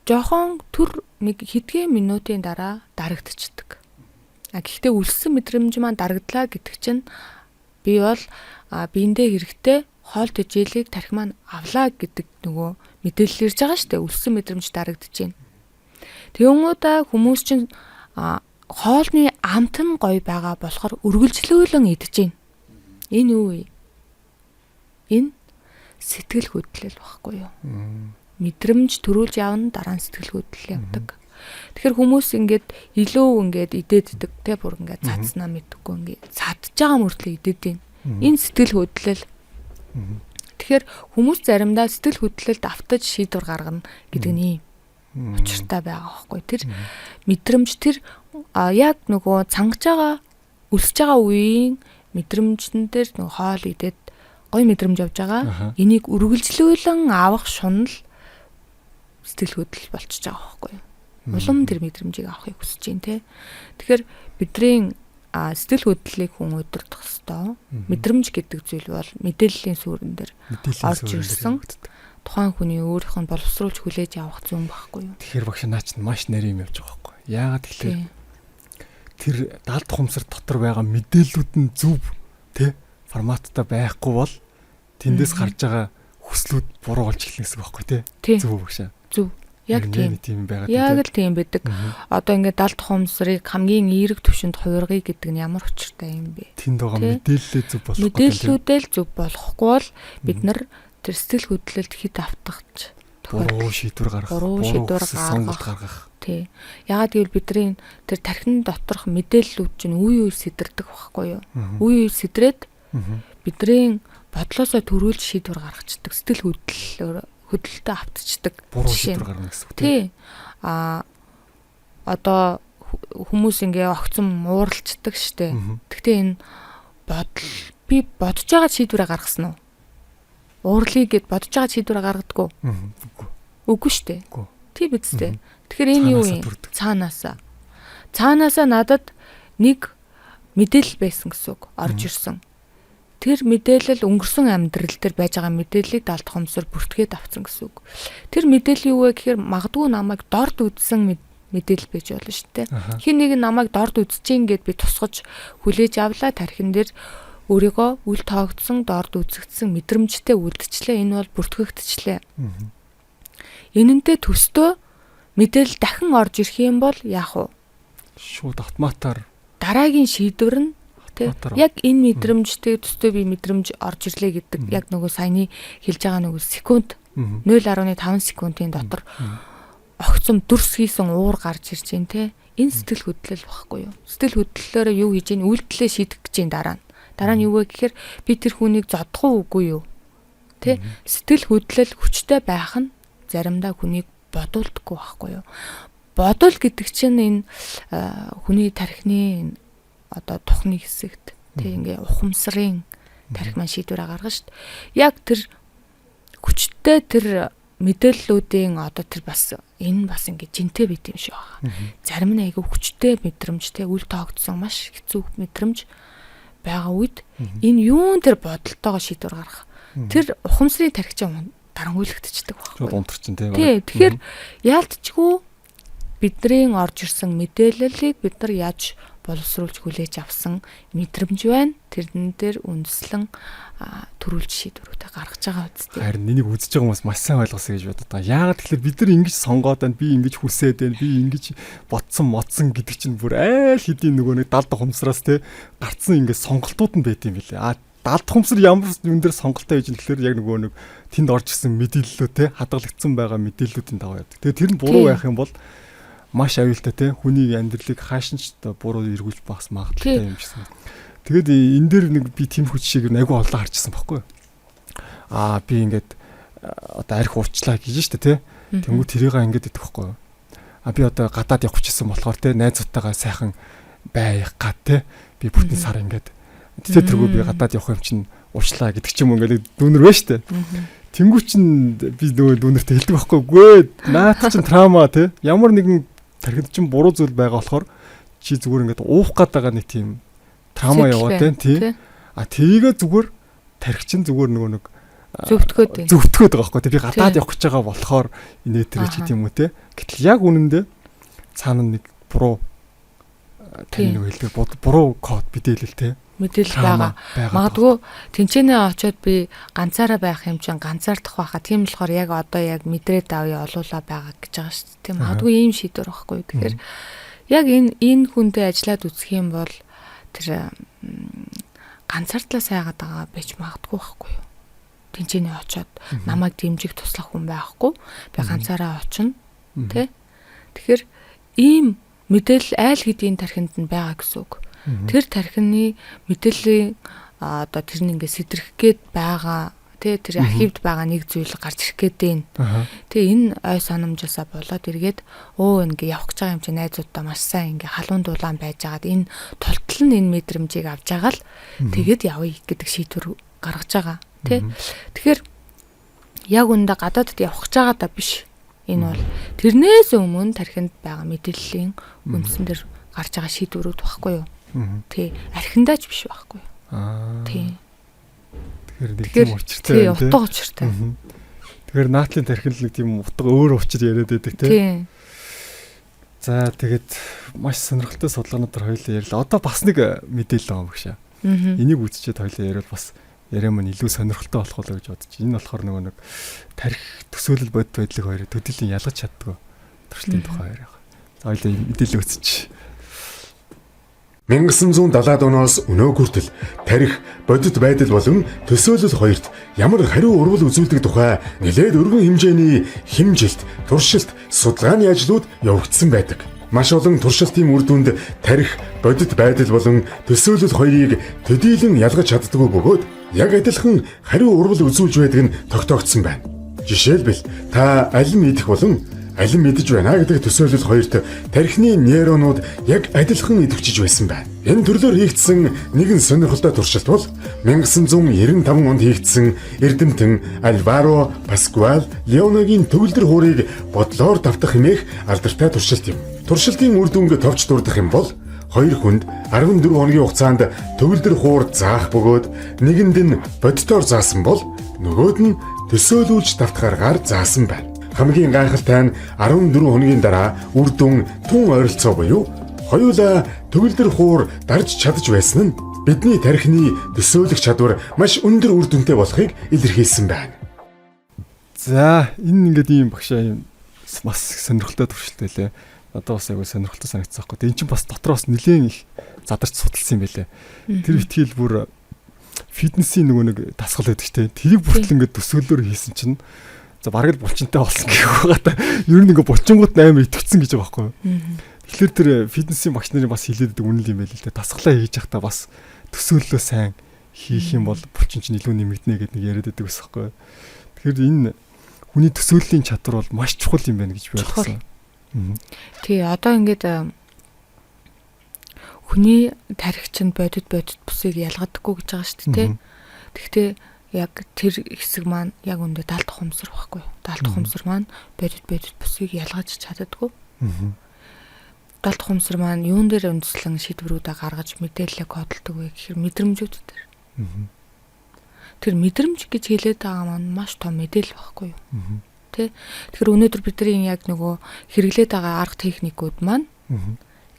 жоохон төр нэг хэдхэн минутын дараа дарагдчихдаг. А гэхдээ өлссөн мэдрэмж маань дарагдлаа гэдэг чинь би бол биендээ хэрэгтэй хоол тэжээлийг тархи маань авлаа гэдэг нөгөө мэдээлэл ирж байгаа шүү дээ. Өлссөн мэдрэмж дарагдаж байна. Тэнгуудаа хүмүүс чинь хоолны амт нь гоё байгаа болохоор үргэлжлүүлэн идэж байна. Энэ юу вэ? Энэ сэтгэл хөдлөл байхгүй юу? Мэдрэмж төрүүлж явна, дараа нь сэтгэл хөдлөл явдаг. Тэгэхээр хүмүүс ингээд илүү ингээд идэддэг те бүр ингээд цадснаа мэдхгүй ингээд цадж байгаа мөртлөө идэд байна. Энэ сэтгэл хөдлөл. Тэгэхээр хүмүүс заримдаа сэтгэл хөдлөлд автаж шийдвэр гаргана гэдэг нь ийм учиртай байгаа байхгүй. Тэр мэдрэмж тэр яг нөгөө цангаж байгаа өлсөж байгаа үеийн мэдрэмжэн дээр нөгөө хоол идээд гоё мэдрэмж явж байгаа. Энийг үргэлжлүүлэн авах шунал сэтгэл хөдлөл болчихж байгаа байхгүй юу. Улам тэр мэдрэмжийг авахыг хүсэж байна те. Тэгэхээр бидний сэтгэл хөдлөлийг хүн удирдах ёстой. Мэдрэмж гэдэг зүйл бол мэдээллийн суурин дээр орж ирсэн. Тухайн хүний өөрийнх нь боловсруулж хүлээж авах зүүн байхгүй юу? Тэгэхээр багш наа чинь маш нарийн юм явж байгаа байхгүй. Яагаад тэгэхээр Тэр далд хумсар дотор байгаа мэдээллүүд нь зөв тэ форматтай байхгүй бол тэндээс гарч байгаа хүслүүд буруу болж эхэлнэ гэсэн үг байхгүй Тий. тэ. Зөв үү багшаа? Зөв. Яг тийм. Тийм байгаад Яг л тийм байдаг. Одоо ингээд далд ухамсарыг хамгийн эерэг түвшинд хувиргая гэдэг нь ямар учиртай юм бэ? Тэнд байгаа Тий. мэдээллээ зөв болохгүй. Мэдээллүүдээ л зөв болохгүй бол бид нар тэр сэтгэл хөдлөлд хит автахч буруу шийдвэр гаргах, Буруу шийдвэр хүсэл сонголт гаргах. гаргах. Тий. Ягаад гэвэл бидний тэр тархин доторх мэдээллүүд чинь үе үе сэдэрдэг байхгүй юу? Үе үе сэдрээд бидний бодлоосоо төрүүлж шийдвэр гаргацдаг. Сэтгэл хөдлөлөөр хөдөлтөд автчдаг. Буруу жишээ нь. шийдвэр гаргана гэсэн үг Тий. А одоо хүмүүс ингээ огцом ууралцдаг штэ. Гэхдээ энэ бодол би бодож байгаа шийдвэрээ гаргасан уу? Уурлыг гэд бодож байгаа шийдвэрээ гаргадаггүй. Үгүй. Үгүй штэ. Үгүй. Тий биз дээ. Тэгэхээр энэ юу Цаанаасаа юм? төрдөг. Цаанаасаа. Цаанаасаа надад нэг мэдээлэл байсан гэсэн үг орж ирсэн. Тэр мэдээлэл өнгөрсөн амьдрал дээр байж байгаа мэдээллийг далд хомсор бүртгээд авсан гэсэн үг. Тэр мэдээлэл юу вэ гэхээр магадгүй намайг дорд үзсэн мэдээлэл байж болно шүү дээ. Хин нэг нь намайг дорд үзэж гин гэд би тусгаж хүлээж авлаа тархин дээр өөрийгөө үл тоогдсон дорд үзэгдсэн мэдрэмжтэй үлдчихлээ. Энэ бол бүртгэгдчихлээ. Энэнтэй төстөө мэдээлэл дахин орж ирэх юм бол яах вэ? Шууд автоматар Дараагийн шийдвэр нь тий автоматар яг энэ мэдрэмжтэй төстөө би мэдрэмж орж ирлээ гэдэг яг нөгөө саяны хэлж байгаа нөгөө секунд 0.5 секундын дотор огцом дүрс хийсэн уур гарч ирж байна те. Энэ сэтгэл хөдлөл багхгүй юу? Сэтгэл хөдлөлөөрөө юу хийж ийн? Үйлдэлээ шийдэх гэж ийн дараа нь. Дараа нь юу вэ гэхээр би тэр хүнийг зодох уу үгүй юу? Тэ? Сэтгэл хөдлөл хүчтэй байх нь заримдаа хүнийг бодуулдаггүй байхгүй юу? Бодол гэдэг чинь энэ хүний тархины энэ одоо тухны хэсэгт тэ ингээ ухамсарын тархи маань шийдвэрээ гаргана шүү дээ. Яг тэр хүчтэй тэр мэдээллүүдийн одоо тэр бас энэ бас ингээ жинтэй байт юм шиг байгаа. Зарим нь айгүй хүчтэй мэдрэмж те үл тоогдсон маш хэцүү мэдрэмж байгаа үед энэ юун тэр бодолтойгоо шийдвэр гаргах. Тэр ухамсарын тархи чинь дарангуйлагдчихдаг байхгүй. Шууд унтарчин тий. Тий, тэгэхээр яалтчгүй бидний орж ирсэн мэдээллийг бид нар яаж боловсруулж хүлээж авсан мэдрэмж байна. Тэрэн дээр үндэслэн төрүүлж шийдвэрүүдээ гаргаж байгаа үсттэй. Харин энийг үзэж байгаа хүмүүс маш сайн ойлгосон гэж бодод байгаа. Яагаад тэгэхээр бид нар ингэж сонгоод байна, би ингэж хүсээд байна, би ингэж бодсон модсон гэдэг чинь бүр айл хэдийн нөгөө нэг далд ухамсараас те гарцсан ингэ сонголтууд нь байт юм билээ. А далд ухамсар ямар юун дээр сонголтоо хийж юм тэгэхээр яг нөгөө нэг тэнд орж ирсэн мэдээллүүд те хадгалагдсан байгаа мэдээллүүдийн дагуу явдаг. Тэгээ тэр нь буруу байх юм бол маш аюултай те хүний амьдралыг хаашин ч одоо буруу эргүүлж бас магадлалтай юм шигсэн. Тэгээд энэ дээр нэг би тийм хүч жишээг айгүй олон харчихсан байхгүй юу? Аа би ингээд одоо арх уучлаа гэж штэ те. Тэнгүү тэрийг ингээд идэх байхгүй юу? А би одоо гадаад явах гэжсэн болохоор те найзуудтайгаа сайхан байх гад те. Би бүтэн сар ингээд тэргүй би гадаад явах юм чинь уучлаа гэдэг ч юм уу ингээд дүүнер байна штэ. Тэнгүү чин би нөгөө дүүнертэй хэлдэг байхгүй үгүй наад чин траума те. Ямар нэгэн тархинд чин буруу зүйл байгаа болохоор чи зүгээр ингээд уух гад байгаа нэг тийм траума яваад байна тий. А тэрийгэ зүгээр тархи чин зүгээр нөгөө нэг Зөвтгөөд байна. Зөвтгөөд байгаа байхгүй тий. Би гадаад явах гэж байгаа болохоор инээ тэр ч гэдэм юм уу те. Гэтэл яг үнэндээ цаана нэг буруу таны нэг хэлдэг буруу код мэдээлэл те. Мэдээлэл байгаа. Магадгүй тэнцэнэ очиод би ганцаараа байх юм чинь ганцаардах байхаа. Тийм болохоор яг одоо яг мэдрээд авъя олуулаа байгаа гэж байгаа шүү дээ. Тийм магадгүй ийм шийдвэр байхгүй. Тэгэхээр яг энэ хүнтэй ажиллаад үзэх юм бол тэр ганцаардлаа сайгаад байгаа байж магадгүй байхгүй юу? Тэнцэнэ очиод намайг дэмжих туслах хүн байхгүй. Би ганцаараа очино. Тэ? Тэгэхээр ийм мэдээлэл айл хэдийн тархинд нь байгаа гэсэн үг. Тэр тархины мэдээллийн одоо тэр нь ингээ сэтрэх гээд байгаа тий тэр архивд байгаа нэг зүйл гарч ирэх гээд байна. Тэ энэ ой санамжаасаа болоод эргээд ингээ явах гэж байгаа юм чи найзуудаа маш сайн ингээ халуун дулаан байж байгаад энэ тултал нь энэ мэдрэмжийг авч байгаа л тэгээд явъя гэдэг шийдвэр гаргаж байгаа тий. Тэгэхээр яг үүндээ гадаадд явах гэж байгаа да биш. Энэ бол тэрнээс өмнө тархинд байгаа мэдээллийн үндсэн дээр гарч байгаа шийдвэрүүд байхгүй юу? Тий, архиндаа ч биш байхгүй юу? Тий. Тэгэхээр нэг тийм учиртай байна тий. Утга учиртай. Тэгэхээр наадлын тархин л нэг тийм утга өөр учир яриад байдаг тий. Тий. За, тэгээд маш сонирхолтой судалгаануудаар хоёулаа ярьлаа. Одоо бас нэг мэдээлэл байгаа юм багшаа. Энийг үзчихэд хоёулаа яриул бас яриа маань илүү сонирхолтой болох болоо гэж бодож. Энэ болохоор нөгөө нэг тархи төсөөлөл, бодит байдлыг хоёрыг төдийлөн ялгаж чаддгүй туршилтын тухай яриа. За, хоёулаа мэдээлэл үзчих. 1970-ад оноос өнөө хүртэл тархи бодит байдал болон төсөөлөл хоёрт ямар хариу урвал үзүүлдэг тухай нэлээд өргөн хэмжээний хэмжилт, туршилт, судалгааны ажлууд явагдсан байдаг. Маш олон туршилтын үр дүнд тархи бодит байдал болон төсөөлөл хоёрыг төдийлөн ялгаж чаддаггүй бөгөөд яг адилхан хариу урвал үзүүлж байдаг нь тогтоогдсон байна. Жишээлбэл, та алим идэх болон алим идэж байна гэдэг төсөөлөл хоёрт тархины нейронууд яг адилхан идэвхжиж байсан байна. Энэ төрлөөр хийгдсэн нэгэн сонирхолтой туршилт бол 1995 онд хийгдсэн эрдэмтэн Альваро Паскуал Леоногийн төгөлдөр хуурыг бодлоор давтах хэмээх алдартай туршилт юм. Туршилтын үр дүнг товч дурдах юм бол хоёр хүнд 14 хоногийн хугацаанд төгөлдөр хуур заах бөгөөд нэгэнд нь бодитоор заасан бол нөгөөд нь төсөөлүүлж давтах аргаар заасан байна. Хамгийн гайхалтай нь 14 хоногийн дараа үр дүн тун ойролцоо буюу хоёулаа төгөлдөр хуур дарж чадаж байсан нь бидний тархины төсөөлөх чадвар маш өндөр үр дүнтэй болохыг илэрхийлсэн байна. За, энэ ингээд ийм багшаа ийм бас сонирхолтой туршилт байлээ. Надад бас айгүй сонирхолтой санагдсан байхгүй. Энэ чинь бас дотроос нэлээд их задарч судалсан юм байлээ. Тэр ихтгэл бүр фитнесийн нөгөө нэг дасгал байдаг ч тийм. Тэрийг бүртэл ингээд төсөөллөөр хийсэн чинь за бараг л булчинтай болсон гэх байгаа та. Ер нь ингээ булчингууд амар итгэцэн гэж байгаа байхгүй юу. Тэгэхээр тэр фитнесийн багш нарын бас хэлээд байдаг үнэн юм байл л дээ. Дасгалаа хийж байхдаа бас төсөөллөө сайн хийх юм бол булчин чинь илүү нэмэгдэнэ гэдэг нэг яриад байдаг байсан байхгүй юу. Тэгэхээр энэ хүний төсөөллийн чадвар бол маш чухал юм байна гэж би ойлгосон. Тий, одоо ингээд хүний тархи чинь бодит бодит бусыг ялгадаггүй гэж байгаа шүү дээ, тий. Тэгэхдээ яг тэр хэсэг маань яг үндэ далд ухамсар байхгүй юу? Далд ухамсар маань бодит бодит бусыг ялгаж чаддаггүй. Далд ухамсар маань юун дээр үндэслэн шийдвэрүүдээ гаргаж мэдээлэлээ кодолдог вэ гэхээр мэдрэмжүүд дээр. Тэр мэдрэмж гэж хэлээд байгаа маань маш том мэдээлэл байхгүй юу? Тэ? Тэгэхээр өнөөдөр бидний яг нөгөө хэрэглээд байгаа арга техникүүд маань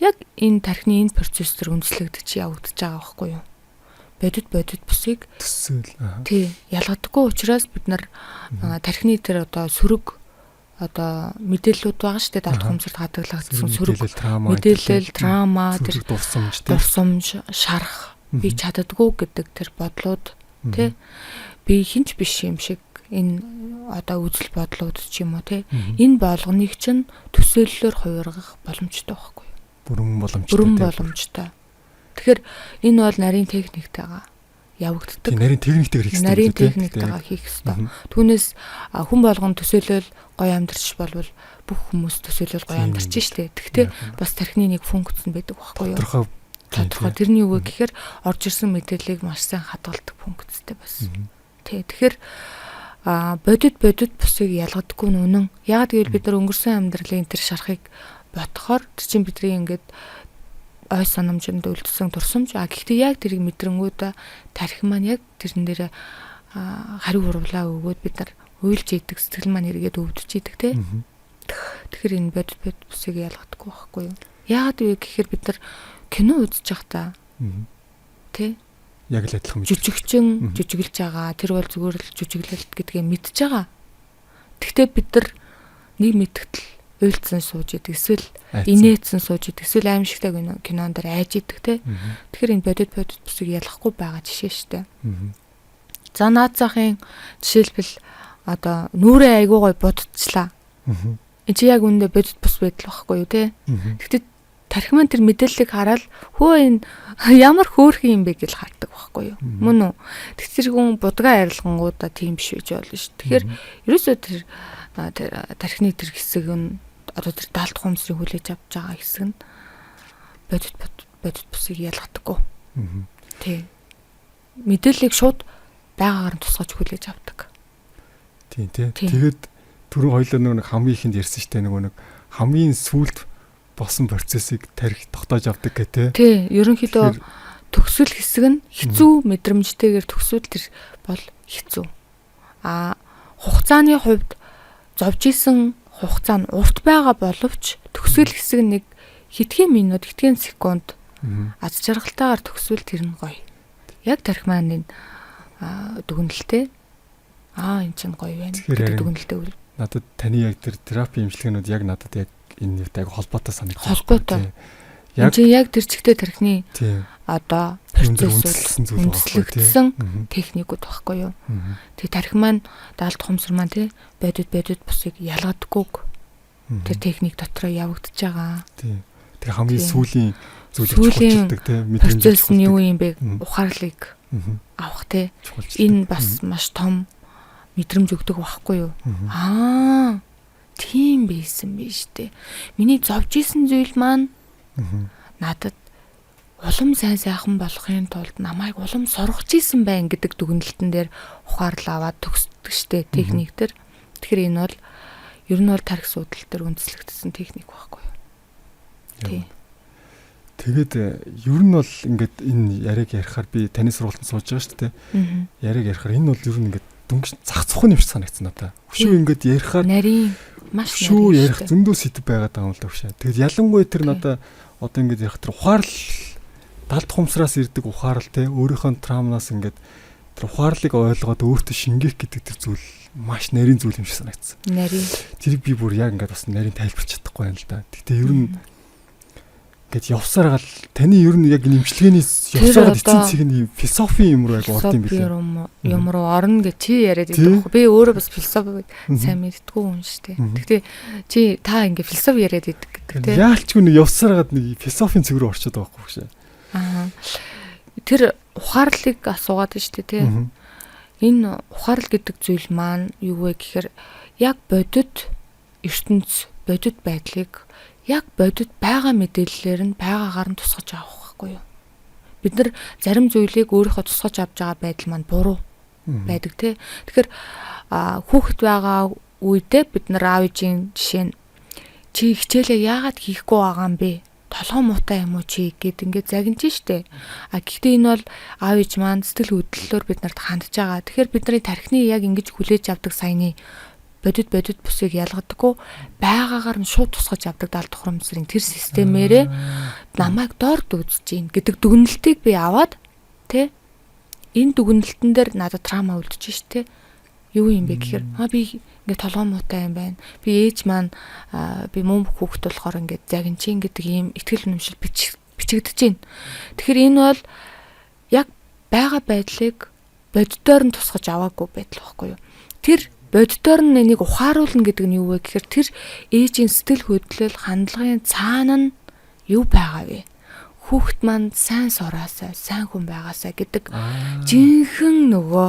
яг энэ тархины энэ процесс төр үндэслэгдэж явагдаж байгаа байхгүй юу? Бодит бодит бусыг төсөөл. Тий, ялгадаггүй учраас бид нар тархины тэр одоо сөрөг одоо мэдээллүүд байгаа шүү дээ, далд ухамсарт хадгалагдсан сөрөг мэдээлэл, трама, тэр дурсамж, дурсамж, шарах, би чаддаггүй гэдэг тэр бодлууд, тий, би хинч биш юм шиг энэ одоо үзэл бодлууд ч юм уу, тий, энэ болгоныг чинь төсөөллөөр хувиргах боломжтой байхгүй юу? Бүрэн боломжтой. Бүрэн боломжтой. Тэгэхээр энэ бол нарийн техниктэйгээ явагддаг. Тийм, нарийн техниктэйгээр хийх хэрэгтэй. Нарийн техниктэйгээ хийх хэрэгтэй. Түүнээс хүн болгон төсөөлөл гоё амьдарч болвол бүх хүмүүс төсөөлөл гоё амьдарч штэ. Тэгэхдээ бас тархины нэг функц нь байдаг байхгүй юу? Тодорхой. Тодорхой. Тэрний юу вэ гэхээр орж ирсэн мэдээллийг маш сайн хадгалдаг функцтэй бас. Тий. Тэгэхээр бодит бодит бусыг ялгадаггүй нь үнэн. Яг гэвэл бид нар өнгөрсөн амьдралын тэр шарахыг ботхоор тэр чинь бидний ингээд ой санамжинд үлдсэн дурсамж. А гэхдээ яг тэрийг мэдрэнгүүдээ тархи маань яг тэрэн дээр хариу урвлаа өгөөд бид нар уйлж идэг, сэтгэл маань эргээд өвдөж идэг, те. Тэгэхээр энэ бодит бодит бусыг ялгадаггүй байхгүй юу? Яагаад вэ гэхээр бид нар кино үзэж байхдаа те яг л адилхан жүжигчин жүжиглэж байгаа. Тэр бол зүгээр л жүжиглэлт гэдгээ мэдж байгаа. Тэгтээ бид нар нэг мэдгэтэл уйлцсан сууж идэг, эсвэл инээдсэн сууж идэг, эсвэл аимшигтай кинон дээр айж идэг, те. Тэгэхээр энэ бодит бодит бусыг ялахгүй байгаа жишээ штэ. За, наад захын жишээлбэл одоо нүрээ айгуу гой бодцлаа. Энд чи яг үүндээ бодит бус байдал байхгүй юу, те. Тэгтээ тархи маань тэр мэдээллийг хараад хөө энэ ямар хөөрхөн юм бэ гэж хардаг байхгүй юу. Мөн үү? Тэгтэр хүн будгаа арилгангуудаа тийм биш байж болно ш. Тэгэхээр ерөөсөө тэр тархины тэр хэсэг нь одоо тэр далд ухамсрыг хүлээж авч байгаа хэсэг нь бодит бодит бусыг ялгадаггүй. Тий. Мэдээллийг шууд байгаагаар нь тусгаж хүлээж авдаг. Тийм тий. Тэгээд түрүү хоёлоо нөгөө нэг хамгийн ихэнд ярьсан шүү дээ, нөгөө нэг хамгийн сүүлд болсон процессыг тархи тогтоож авдаг гэх тээ. Тий, ерөнхийдөө төгсөл хэсэг нь хэцүү, мэдрэмжтэйгээр төгсвөл тэр бол хэцүү. А хугацааны хувьд зовж исэн хугацаа нь урт байгаа боловч Төгсгөл хэсэг нэг хэдхэн минут, хэдхэн секунд аз жаргалтайгаар төгсвөл тэр нь гоё. Яг тархи маань энэ дүгнэлтээ энэ чинь гоё байна гэдэг дүгнэлтээ. Надад таны яг тэр терапи эмчилгээнүүд яг надад яг энэ юутай айгу холбоотой санагдаж байна. Холбоотой. Яг яг тэр чигтээ тархины одоо процесс үндэслэгдсэн техникүүд байхгүй юу. Тэгээ тархи маань даалт ухамсар маань тий бодит бодит бусыг ялгадаггүй тэр техник дотроо явагдаж байгаа. Тий. Тэгээ хамгийн сүүлийн зүйлийг чухалчилдаг тий мэдрэмж процесс нь юу юм бэ? Ухаарлыг авах тий. Энэ бас маш том мэдрэмж өгдөг байхгүй юу? Аа тийм байсан биш үү? Миний зовж исэн зүйл маань надад улам сайн сайхан болохын тулд намайг улам сургаж исэн байна гэдэг дүгнэлтэн дээр ухаарлал аваад төгсдөг штэ техник төр. Тэгэхээр энэ бол ер нь бол тархи судал дээр үндэслэгдсэн техник байхгүй юу? Тий. Тэгээд ер нь бол ингээд энэ яриаг ярихаар би таны сургуультанд сууж байгаа шүү дээ. Яриаг ярихаар энэ бол ер нь ингээд дөнгөж зах цухан юм шиг санагдсан надаа. Өшөө ингээд ярихаар нарийн маш нарийн шүү ярих зөндөө сэдв байгаад байгаа юм л да хөшөө. Тэгээд ялангуяа тэр надаа одоо ингээд ярих тэр ухаарлал далд хумсраас ирдэг ухаарлал те өөрийнхөө травмнаас ингээд тэр ухаарлыг ойлгоод өөртөө шингээх гэдэг тэр зүйл маш нарийн зүйл юм шиг санагдсан. Нарийн. Тэрийг би бүр яг ингээд бас нарийн тайлбарч чадахгүй байна л да. Гэхдээ ер нь ингээд явсаар гал таны ер нь яг нэмчилгээний явсаар эцсийн цэг нь философи юм руу яг орд юм билээ. Юм руу орно гэж чи яриад байдаг. Би өөрөө бас философи сайн мэддэггүй хүн шүү дээ. Гэхдээ чи та ингээд философи яриад байдаг гэдэг тийм. Яалчгүй нэг явсаар гад нэг философийн цэг рүү орчод байгаа байхгүй шээ. Аа. Тэр ухаарлыг асуугаад байна шүү дээ тийм. Энэ ухаарл гэдэг зүйл маань юу вэ гэхээр яг бодит ертөнц, бодит байдлыг яг бодит байгаа мэдээллээр нь байгаагаар нь тусгаж авах байхгүй юу? Бид нар зарим зүйлийг өөрийнхөө тусгаж авч байгаа байдал маань буруу байдаг тий. Тэгэхээр хүүхэд байгаа үедээ бид нар аав ээжийн жишээ нь чи хичээлээ яагаад хийхгүй байгаа юм бэ? Толгой муутай юм уу чи гэд ингээд загинж штэ. А гэхдээ энэ бол аав ээж маань сэтгэл хөдлөлөөр бид нарт хандж байгаа. Тэгэхээр бидний тархины яг ингэж хүлээж авдаг саяны бодит бодит бусыг ялгадаггүй байгаагаар нь шууд тусгаж авдаг даалт ухамсарын тэр системээрээ намайг дор дүүжиж гин гэдэг дүгнэлтийг би аваад тэ энэ дүгнэлтэн дээр надад трама үлдэж штэ. Юу юм бэ гэхээр би ингээд толгой муутай юм байна. Би ээж маань би муу хүүхэд болохоор ингээд загинчин гэдэг ийм итгэл үнэмшил бичигдэж байна. Тэгэхээр энэ бол яг байгаа байдлыг боддоор нь тусгаж аваагүй байдал байхгүй юу? Тэр боддоор нь энийг ухааруулна гэдэг нь юу вэ гэхээр тэр ээжийн сэтгэл хөдлөл хандлагын цаана нь юу байгаа вэ? Хүүхэд маань сайн сураасай, сайн хүн байгаасай гэдэг жинхэнэ нөгөө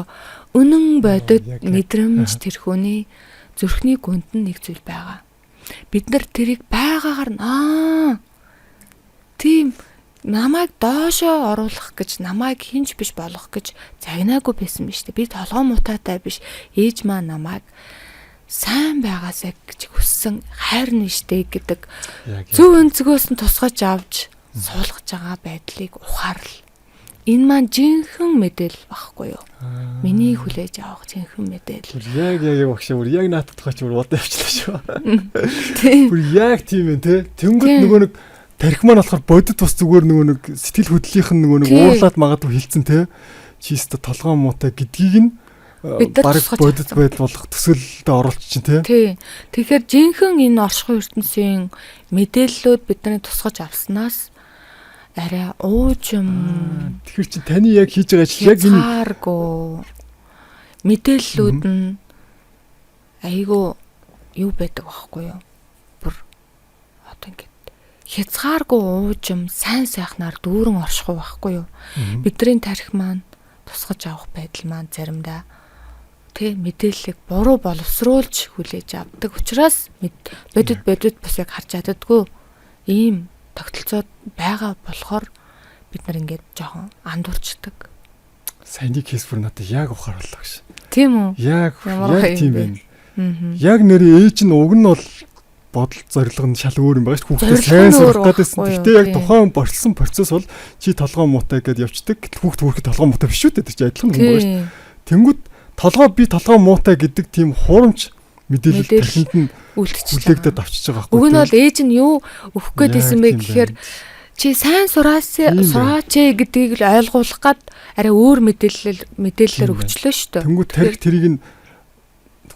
үнэн бодит мэдрэмж тэр хүний зүрхний гүнд нь нэг зүйл байгаа. Бид нар тэрийг байгаагаар нь тийм намайг доошоо оруулах гэж, намайг хинч биш болгох гэж загнаагүй байсан биз дээ. Би толгой муутаатай биш. Ээж маань намайг сайн байгаасай гэж хүссэн хайр нь биш дээ гэдэг зөв өнцгөөс нь тусгаж авч суулгаж байгаа байдлыг ухаарл. Энэ маань жинхэнэ мэдээлэл багхгүй юу? Миний хүлээж авах жинхэнэ мэдээлэл. Яг яг багш бүр яг наатах тухай чи бүр бодоо явчлаа шүү. Бүр яг тийм ээ те. Тэнгүүд нөгөө нэг тархи маань болохоор бодит бас зүгээр нөгөө нэг сэтгэл хөдлөлийнх нь нөгөө нэг уурлаад магадгүй хилцэн те. Чи өстө толгой муутай гэдгийг нь бараг бодит байдал болох төсөөлөлдөө оруулчих чинь те. Тий. Тэгэхээр жинхэнэ энэ оршихуй ертөнцийн мэдээллүүд бидний тусгаж авснаас арай уужим. Тэгэхээр чи таны яг хийж байгаа ажил яг энэ хааргүй мэдээллүүд нь айгүй юу байдаг байхгүй юу? Бүр одоо ингээд хязгааргүй уужим сайн сайхнаар дүүрэн оршихуй байхгүй юу? Бидний тархи маань тусгаж авах байдал маань заримдаа тэ мэдээллийг буруу боловсруулж хүлээж авдаг учраас бодит бодит бусыг харж чаддаггүй ийм тогтолцоод байгаа болохоор бид нар ингээд жоохон андуурчдаг. Саяны кейс бүр надад яг ухаарлаа гэж. Тийм үү? Яг тийм байна. Яг нэрээ ээж нь уг нь бол бодол зорилго нь шал өөр юм байгаа шүү. Хүүхдээ сайн сурах гэдээсэн. Гэхдээ яг тухайн борчлсон процесс бол чи толгой муутай гэдээ явцдаг. Гэтэл хүүхд хүүхэд толгой муутай биш үү гэдэг чи адилхан юм байгаа шүү. Тэнгүүд толгой би толгой муутай гэдэг тийм хуурамч Мэдээлэл тархинд нь үлдчихэж хүлээгдээд авчиж байгаа байхгүй. Уг нь бол ээж нь юу өгөх гээд исэн бэ гэхээр чи сайн сураач гэдгийг л ойлгуулах гад арай өөр мэдээллээр өгчлөө шүү дээ. Тэнгүү тарих тэрийг нь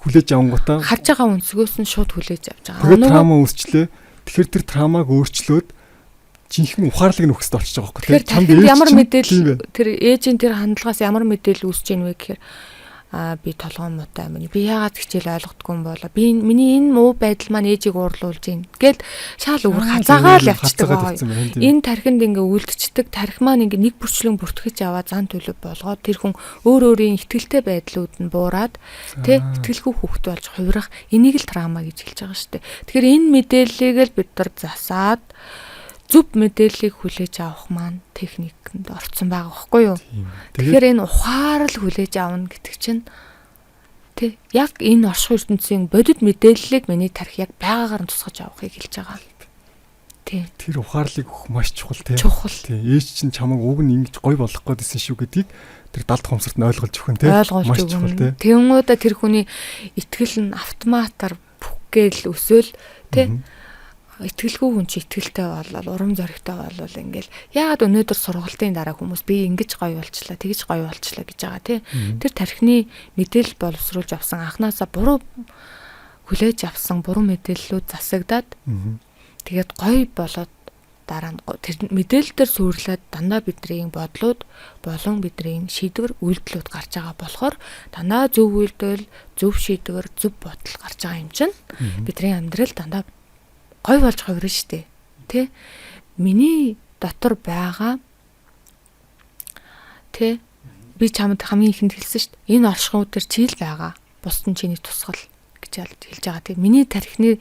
хүлээж авангуудаа харж байгаа өнцгөөс нь шууд хүлээж авч байгаа. Тэгээд траума үүсчлээ. Тэгэхээр тэр траумаг өөрчлөөд жинхэнэ ухаарлыг нь өгөх хэрэгтэй болчихж байгаа байхгүй. Тэгэхээр чамд ямар мэдээлэл тэр ээжийн тэр хандлагаас ямар мэдээлэл үүсэж ийн вэ гэхээр би толгой муутай юм. Би яагаад хичээл ойлгодгүй юм болоо. Би миний энэ муу байдал маань ээжийг уурлуулж гин. Гэл шаал өөр хазаагаа л явчихдаг байгаа. Энэ тархинд ингээ үлдчихдэг. Тархи маань ингээ нэг бүрчлэн бүртгэж аваад зан төлөв болгоод тэр хүн өөр өөрийн ихтгэлтэй байдлууд нь буураад тэ итгэлгүй хүүхэд болж хувирах энийг л траума гэж хэлж байгаа шүү дээ. Тэгэхээр энэ мэдээллийг л бид нар засаад зөв мэдээллийг хүлээж авах маань техникэнд орцсон байгаа байхгүй юу? Тэгэхээр энэ ухаарал хүлээж авна гэдэг чинь тий яг энэ оршихуй ертөнцийн бодит мэдээллийг миний тархи яг байгаагаар нь тусгаж авахыг хэлж байгаа. Тий. Тэр ухаарлыг өгөх маш чухал тий. Чухал. Тий. Ээж чинь чамайг уг нь ингэж гой болгох гээд исэн шүү гэдгийг тэр далд хомсорт нь ойлгож өгөх нь тий. Маш чухал тий. Тэнгуудаа тэр хүний итгэл нь автоматар бүхгээл өсөөл тий. Итгэлгүй хүн чи итгэлтэй болол урам зоригтой болол ингээл яагаад өнөөдөр сургалтын дараа хүмүүс би ингэж гоё болчлаа тэгж гоё болчлаа гэж байгаа тий. Тэр тархины мэдээлэл боловсруулж авсан анханасаа буруу хүлээж авсан буруу мэдээллүүд засагдаад тэгээд гоё болоод дараа нь тэр мэдээлэл дээр суурлаад дандаа бидний бодлууд болон бидний шийдвэр үйлдэлүүд гарч байгаа болохоор дандаа зөв үйлдэл, зөв шийдвэр, зөв бодол гарч байгаа юм чинь бидний амьдрал дандаа гой болж хувирна штэ. Тэ? Миний дотор байгаа тэ би чамд хамгийн ихэнд хэлсэн штэ. Энэ оршихуй дээр чийл байгаа. Бусд нь чиний тусгал гэж хэлж байгаа. Тэг. Миний тархины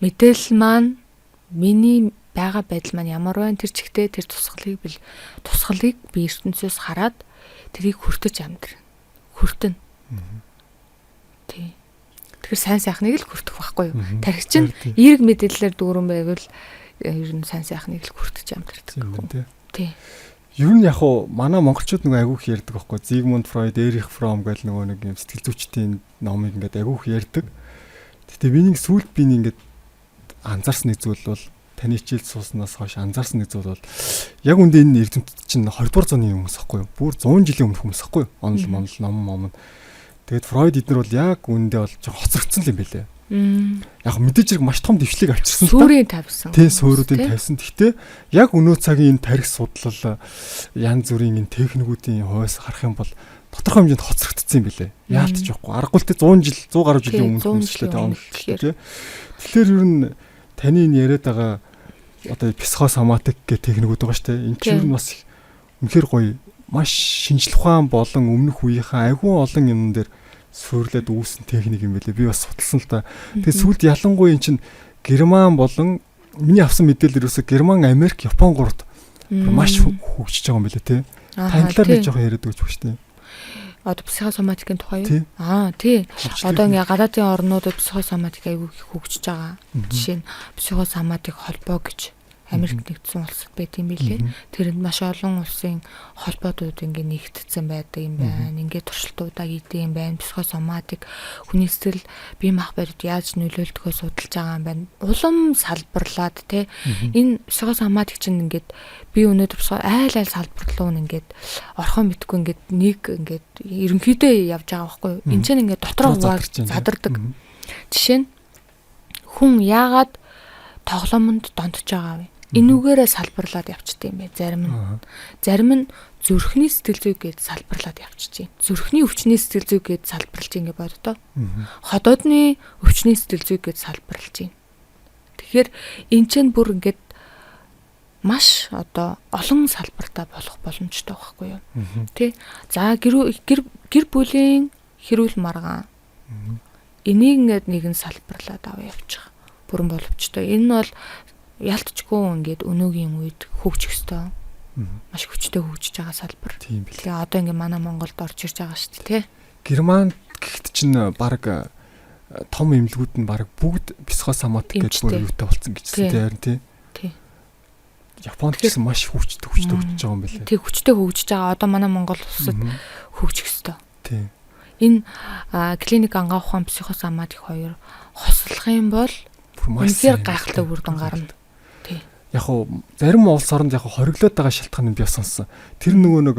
мэдээлэл маань миний байгаа байдал маань ямар байна тэр чигтээ тэр тусгалыг би ертөнцөөс хараад тэрийг хүртэж амьдрна. Хүртэн. Тий. Тэгэхээр сайн сайхныг л хүртэх байхгүй юу? Тархи чинь эерэг мэдээллээр дүүрэн байвал ер нь сайн сайхныг л хүртэж амьдардаг. Тий. Ер нь яг уу манай монголчууд нөгөө айгүйх ярьдаг байхгүй. Зигмунд Фройд, Эрих Фром гэл нөгөө нэг юм сэтгэл зүйчдийн номыг ингээд айгүйх ярьдаг. Гэтэ би нэг сүүлд би ингээд анзаарсан нэг зүйл бол таны хичээл сууснаас хойш анзаарсан нэг зүйл бол яг үндэ энэ эрдэмтэд чинь 20 дугаар зууны хүмүүс байхгүй юу? Бүр 100 жилийн өмнөх хүмүүс байхгүй юу? Онол монол ном мом. Тэгээд Фройд эднэр бол яг үндэ бол жоохон хоцрогдсон юм байлээ. Яг мэдээж хэрэг маш том дэвшлиг авчирсан л та. Суурийн тавьсан. Тий, сууруудын тавьсан. Гэхдээ яг өнөө цагийн энэ тарих судлал янз бүрийн энэ техникүүдийн хувьас харах юм бол тодорхой хэмжээнд хоцрогдсон юм билээ. Яалтч явахгүй. Аргагүй л те 100 жил, 100 гаруй жилийн өмнөх хүмүүс л те онол тий. Тэгэхээр ер нь таны энэ яриад байгаа одоо психосоматик гэх техникүүд байгаа шүү дээ. Энэ чинь ер нь бас үнэхээр гоё маш шинжлэх ухаан болон өмнөх үеийнхээ айгүй олон юмн дээр суурлаад үүсэн техник юм билээ. Би бас судалсан л та. Тэгээ сүүлд ялангуяа эн чинь Герман болон миний авсан мэдээлэл ерөөсө Герман, Америк, Япон гуравт маш хөгжиж байгаа юм билээ те. Таны талаар нэг жоохон яриад өгч өгч тээ. Одоо психосоматикийн тухай юу? Аа, тий. Одоо ингээ гадаадын орнуудад психосоматик айгүй их хөгжиж байгаа. Жишээ нь психосоматик холбоо гэж Америк нэгдсэн улсад байт юм билээ. Тэрэнд маш олон улсын холбоотууд ингээ нэгтцсэн байдаг юм байна. Ингээ туршилтуудаа хийдэг юм байна. Психосоматик хүний сэтгэл бие мах бодит яаж нөлөөлдгөө судалж байгаа юм байна. Улам салбарлаад те энэ психосоматик чинь ингээд би өнөөдөр айл айл салбар руу ингээд орхоо мэдгүй ингээд нэг ингээд ерөнхийдөө явж байгаа байхгүй юу. Энд чинь ингээд дотроо хувааг задардаг. Жишээ нь хүн яагаад тоглоомонд донтож байгаа вэ? Энүүгээрээ салбарлаад явчихдээ юм байна зарим нь. Зарим нь зүрхний сэтгэл зүй гэж салбарлаад явчихжээ. Зүрхний өвчний сэтгэл зүй гэж салбарлаж ингэ боддоо. Ходоодны өвчний сэтгэл зүй гэж салбарлаж байна. Тэгэхээр эн чинь бүр ингээд маш одоо олон салбартаа болох боломжтой байхгүй юу? Тэ? За гэр бүлийн хэрүүл маргаан. Энийг ингээд нэгэн салбарлаад аваа явчих. Бүрэн боломжтой. Энэ нь бол ялтчгүй ингээд өнөөгийн үед хөгжих ёстой. Маш хүчтэй хөгжиж байгаа салбар. Тийм бил. Тэгээ одоо ингээд манай Монголд орж ирж байгаа шүү дээ, тэ? Герман гэхэд чинь баг том эмнэлгүүд нь баг бүгд психосоматик гэж бүр юутай болсон гэжсэн тий харин тий. Тий. Японд ч гэсэн маш хүчтэй хөгжиж байгаа юм билээ. Тий, хүчтэй хөгжиж байгаа. Одоо манай Монгол улсад хөгжих ёстой. Тий. Энэ клиник ангаах ухаан, психосоматик хоёр хослох юм бол үнэхээр гайхалтай үр дүн гарна. Тий. Яг уу зарим улс оронд яг хориглоод байгаа шалтгаан нь би сонссон. Тэр нөгөө нэг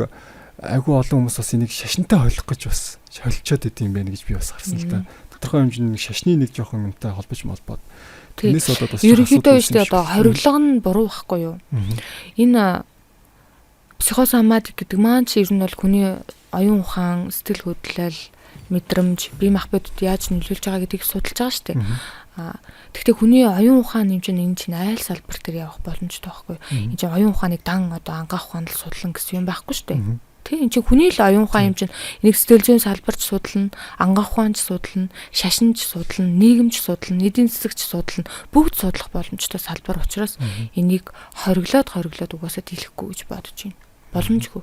айгүй олон хүмүүс бас энийг шашинтай холих гэж бас холилчоод идэм юм байна гэж би бас харсан л та. Тодорхой хэмжээний шашны нэг жоохон юмтай холбож молбоод. Тэрнээс болоод бас ерөнхийдөө шүү дээ, одоо хориглого нь буруу байхгүй юу? Энэ психосоматик гэдэг маань чи ер нь бол хүний оюун ухаан, сэтгэл хөдлөл, мэдрэмж, бие махбодод яаж нөлөөлж байгаа гэдгийг судалж байгаа шүү дээ. Тэгэхдээ хүний оюун ухаан юм чинь энэ чинь айл салбар дээр явах боломжтой байхгүй юу? Энэ чинь оюун ухааныг дан одоо ангаах ухаанд л судлан гэсэн юм байхгүй шүү дээ. Тэг энэ чинь хүний л оюун ухаан юм чинь энийг сэтгэл зүйн салбарч судлана, ангаах ухаанч судлана, шашинч судлана, нийгэмч судлана, эдийн засагч судлана, бүгд судлах боломжтой салбар учраас энийг хориглоод угаасаа дийлэхгүй гэж бодож байна. Боломжгүй.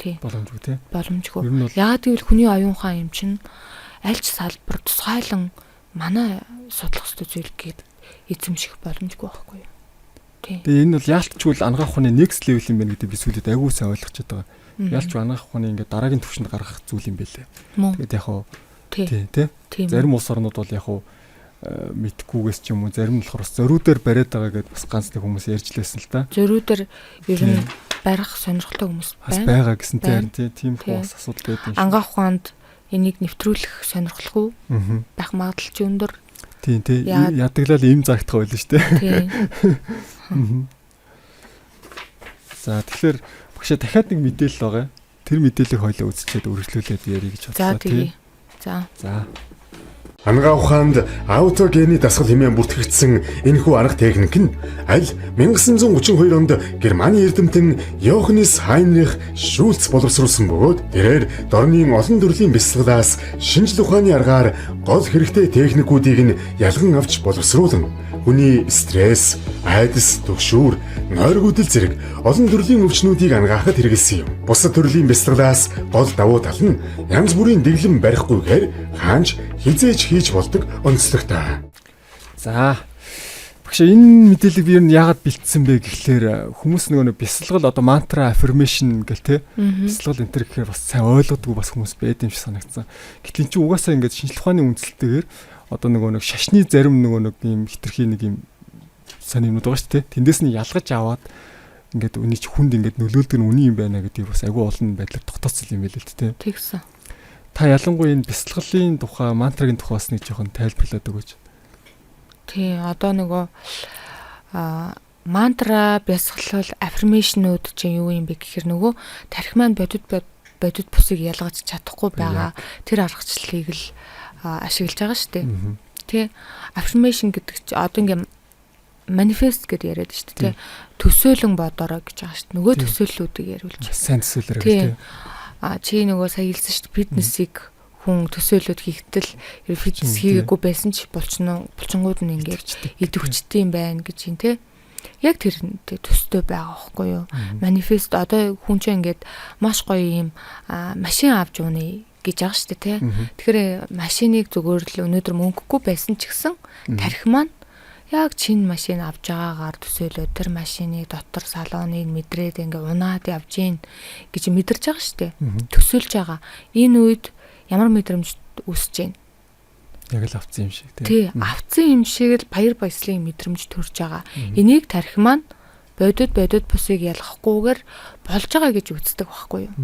Тий. Боломжгүй тий. Боломжгүй. Яагаад гэвэл хүний оюун ухаан юм чинь аль ч салбар тусгайлан манай судлах ёстой зүйл гээд эзэмших боломжгүй байхгүй юу? Тий. Тэгээ энэ бол яалтчгүй ангаах ухааны next level юм байна гэдэг би сүүлд айгүй сайн ойлгочиход байгаа. Ялч ангаах ухааны ингээд дараагийн түвшинд гаргах зүйл юм байлээ. Тэгээд яг хуу тий тий. Зарим улс орнууд бол яг хуу мэдхгүйгээс ч юм уу, зарим нь болохоор бас зориудаар бариад байгаа гэдээ бас ганц нэг хүмүүс ярьж лээсэн л та. Зориудаар ер нь барих сонирхолтой хүмүүс байна. Байгаа гэсэн тий, тийм бас асуудал байдаг юм шиг. Ангаах ухаанд энийг нэвтрүүлэх сонирхолгүй байх магадлал ч өндөр. Тийм тий. Ядаглал им зарагдах байлаа шүү дээ. Тий. За тэгэхээр багшаа дахиад нэг мэдээлэл байгаа. Тэр мэдээллийг хоёлаа үзчихэд үргэлжлүүлээд ярих гэж бодлоо тий. За. За. Ангаа ухаанд аутогены дасгал хэмээн бүртгэгдсэн энэхүү арга техник нь аль 1932 онд Германы эрдэмтэн Йоханнес Хайнрих Шульц боловсруулсан бөгөөд тэрээр дорны олон төрлийн бясалгалаас шинжил ухааны аргаар гол хэрэгтэй техникүүдийг нь ялган авч боловсруулан хүний стресс, айдас, түгшүүр, нойргүйдэл зэрэг олон төрлийн өвчнүүдийг ангаахад хэрэглэсэн юм. Бусад төрлийн бясалгалаас гол давуу тал нь янз бүрийн дэглэм барихгүйгээр хаанч хизээж хийж болдог онцлогтой. За. Багш, энэ мэдээллийг би ер нь яагаад бэлтсэн бэ гэхлээр хүмүүс нөгөө нэг бясалгал одоо мантра, affirmation гэл те бясалгал энэ төр гэхээр бас сайн ойлгодгүй бас хүмүүс байд юм шиг санагдсан. Гэтэл эн чинь угаасаа ингээд шинжлэх ухааны үндсэлтэйгээр одоо нөгөө нэг шашны зарим нөгөө нэг юм хитрхи нэг юм сайн юмнууд байгаа шүү дээ. Тэндээс нь ялгаж аваад ингээд үний чи хүнд ингээд нөлөөлдөг нь үний юм байна гэдгийг бас айгүй олон байдлаар тогтооцсон юм байл л дээ. Тэгсэн. Та ялангуяа энэ бясалгалын тухай, мантрагийн тухай бас нэг жоохон тайлбарлаад өгөөч. Тий, одоо нөгөө мантра, бясалгал, affirmation ууд чинь юу юм бэ гэхээр нөгөө тархи маань бодит бодит бусыг ялгаж чадахгүй байгаа тэр аргачлалыг л ашиглаж байгаа шүү дээ. Тэ, affirmation гэдэг чи одоо ингээ manifest гэдээ яриад шүү дээ. Тэ, төсөөлөн бодороо гэж байгаа шүү дээ. Нөгөө төсөөллүүдийг яриулж. Сайн төсөөлөөрэй гэх тэ. А чи нөгөө сая хэлсэн шүү дээ. Фитнесийг хүн төсөөлөд хийхдээ л фитнес хийгээгүй байсан ч булчин булчингууд нь ингээд идэвхждэг юм байна гэж юм те. Яг тэр төстэй байгаа байхгүй юу? Манифест одоо хүн чинь ингээд маш гоё юм машин авч унаа гэж байгаа шүү дээ, тий. Тэгэхээр машиныг зүгээр л өнөөдөр мөнгөгүй байсан ч гэсэн тархи маань яг чин машин авч байгаагаар төсөөлөөд тэр машины дотор салоныг мэдрээд ингээ унаад явж гин гэж мэдэрч байгаа шүү дээ. Төсөөлж байгаа. Энэ үед ямар мэдрэмж үүсэж байна? Яг л авцсан юм шиг тий. Авцсан юм шиг л баяр баясгалын мэдрэмж төрж байгаа. Энийг тархи маань бодит бодит бусыг ялгахгүйгээр болж байгаа гэж үздэг байхгүй юу?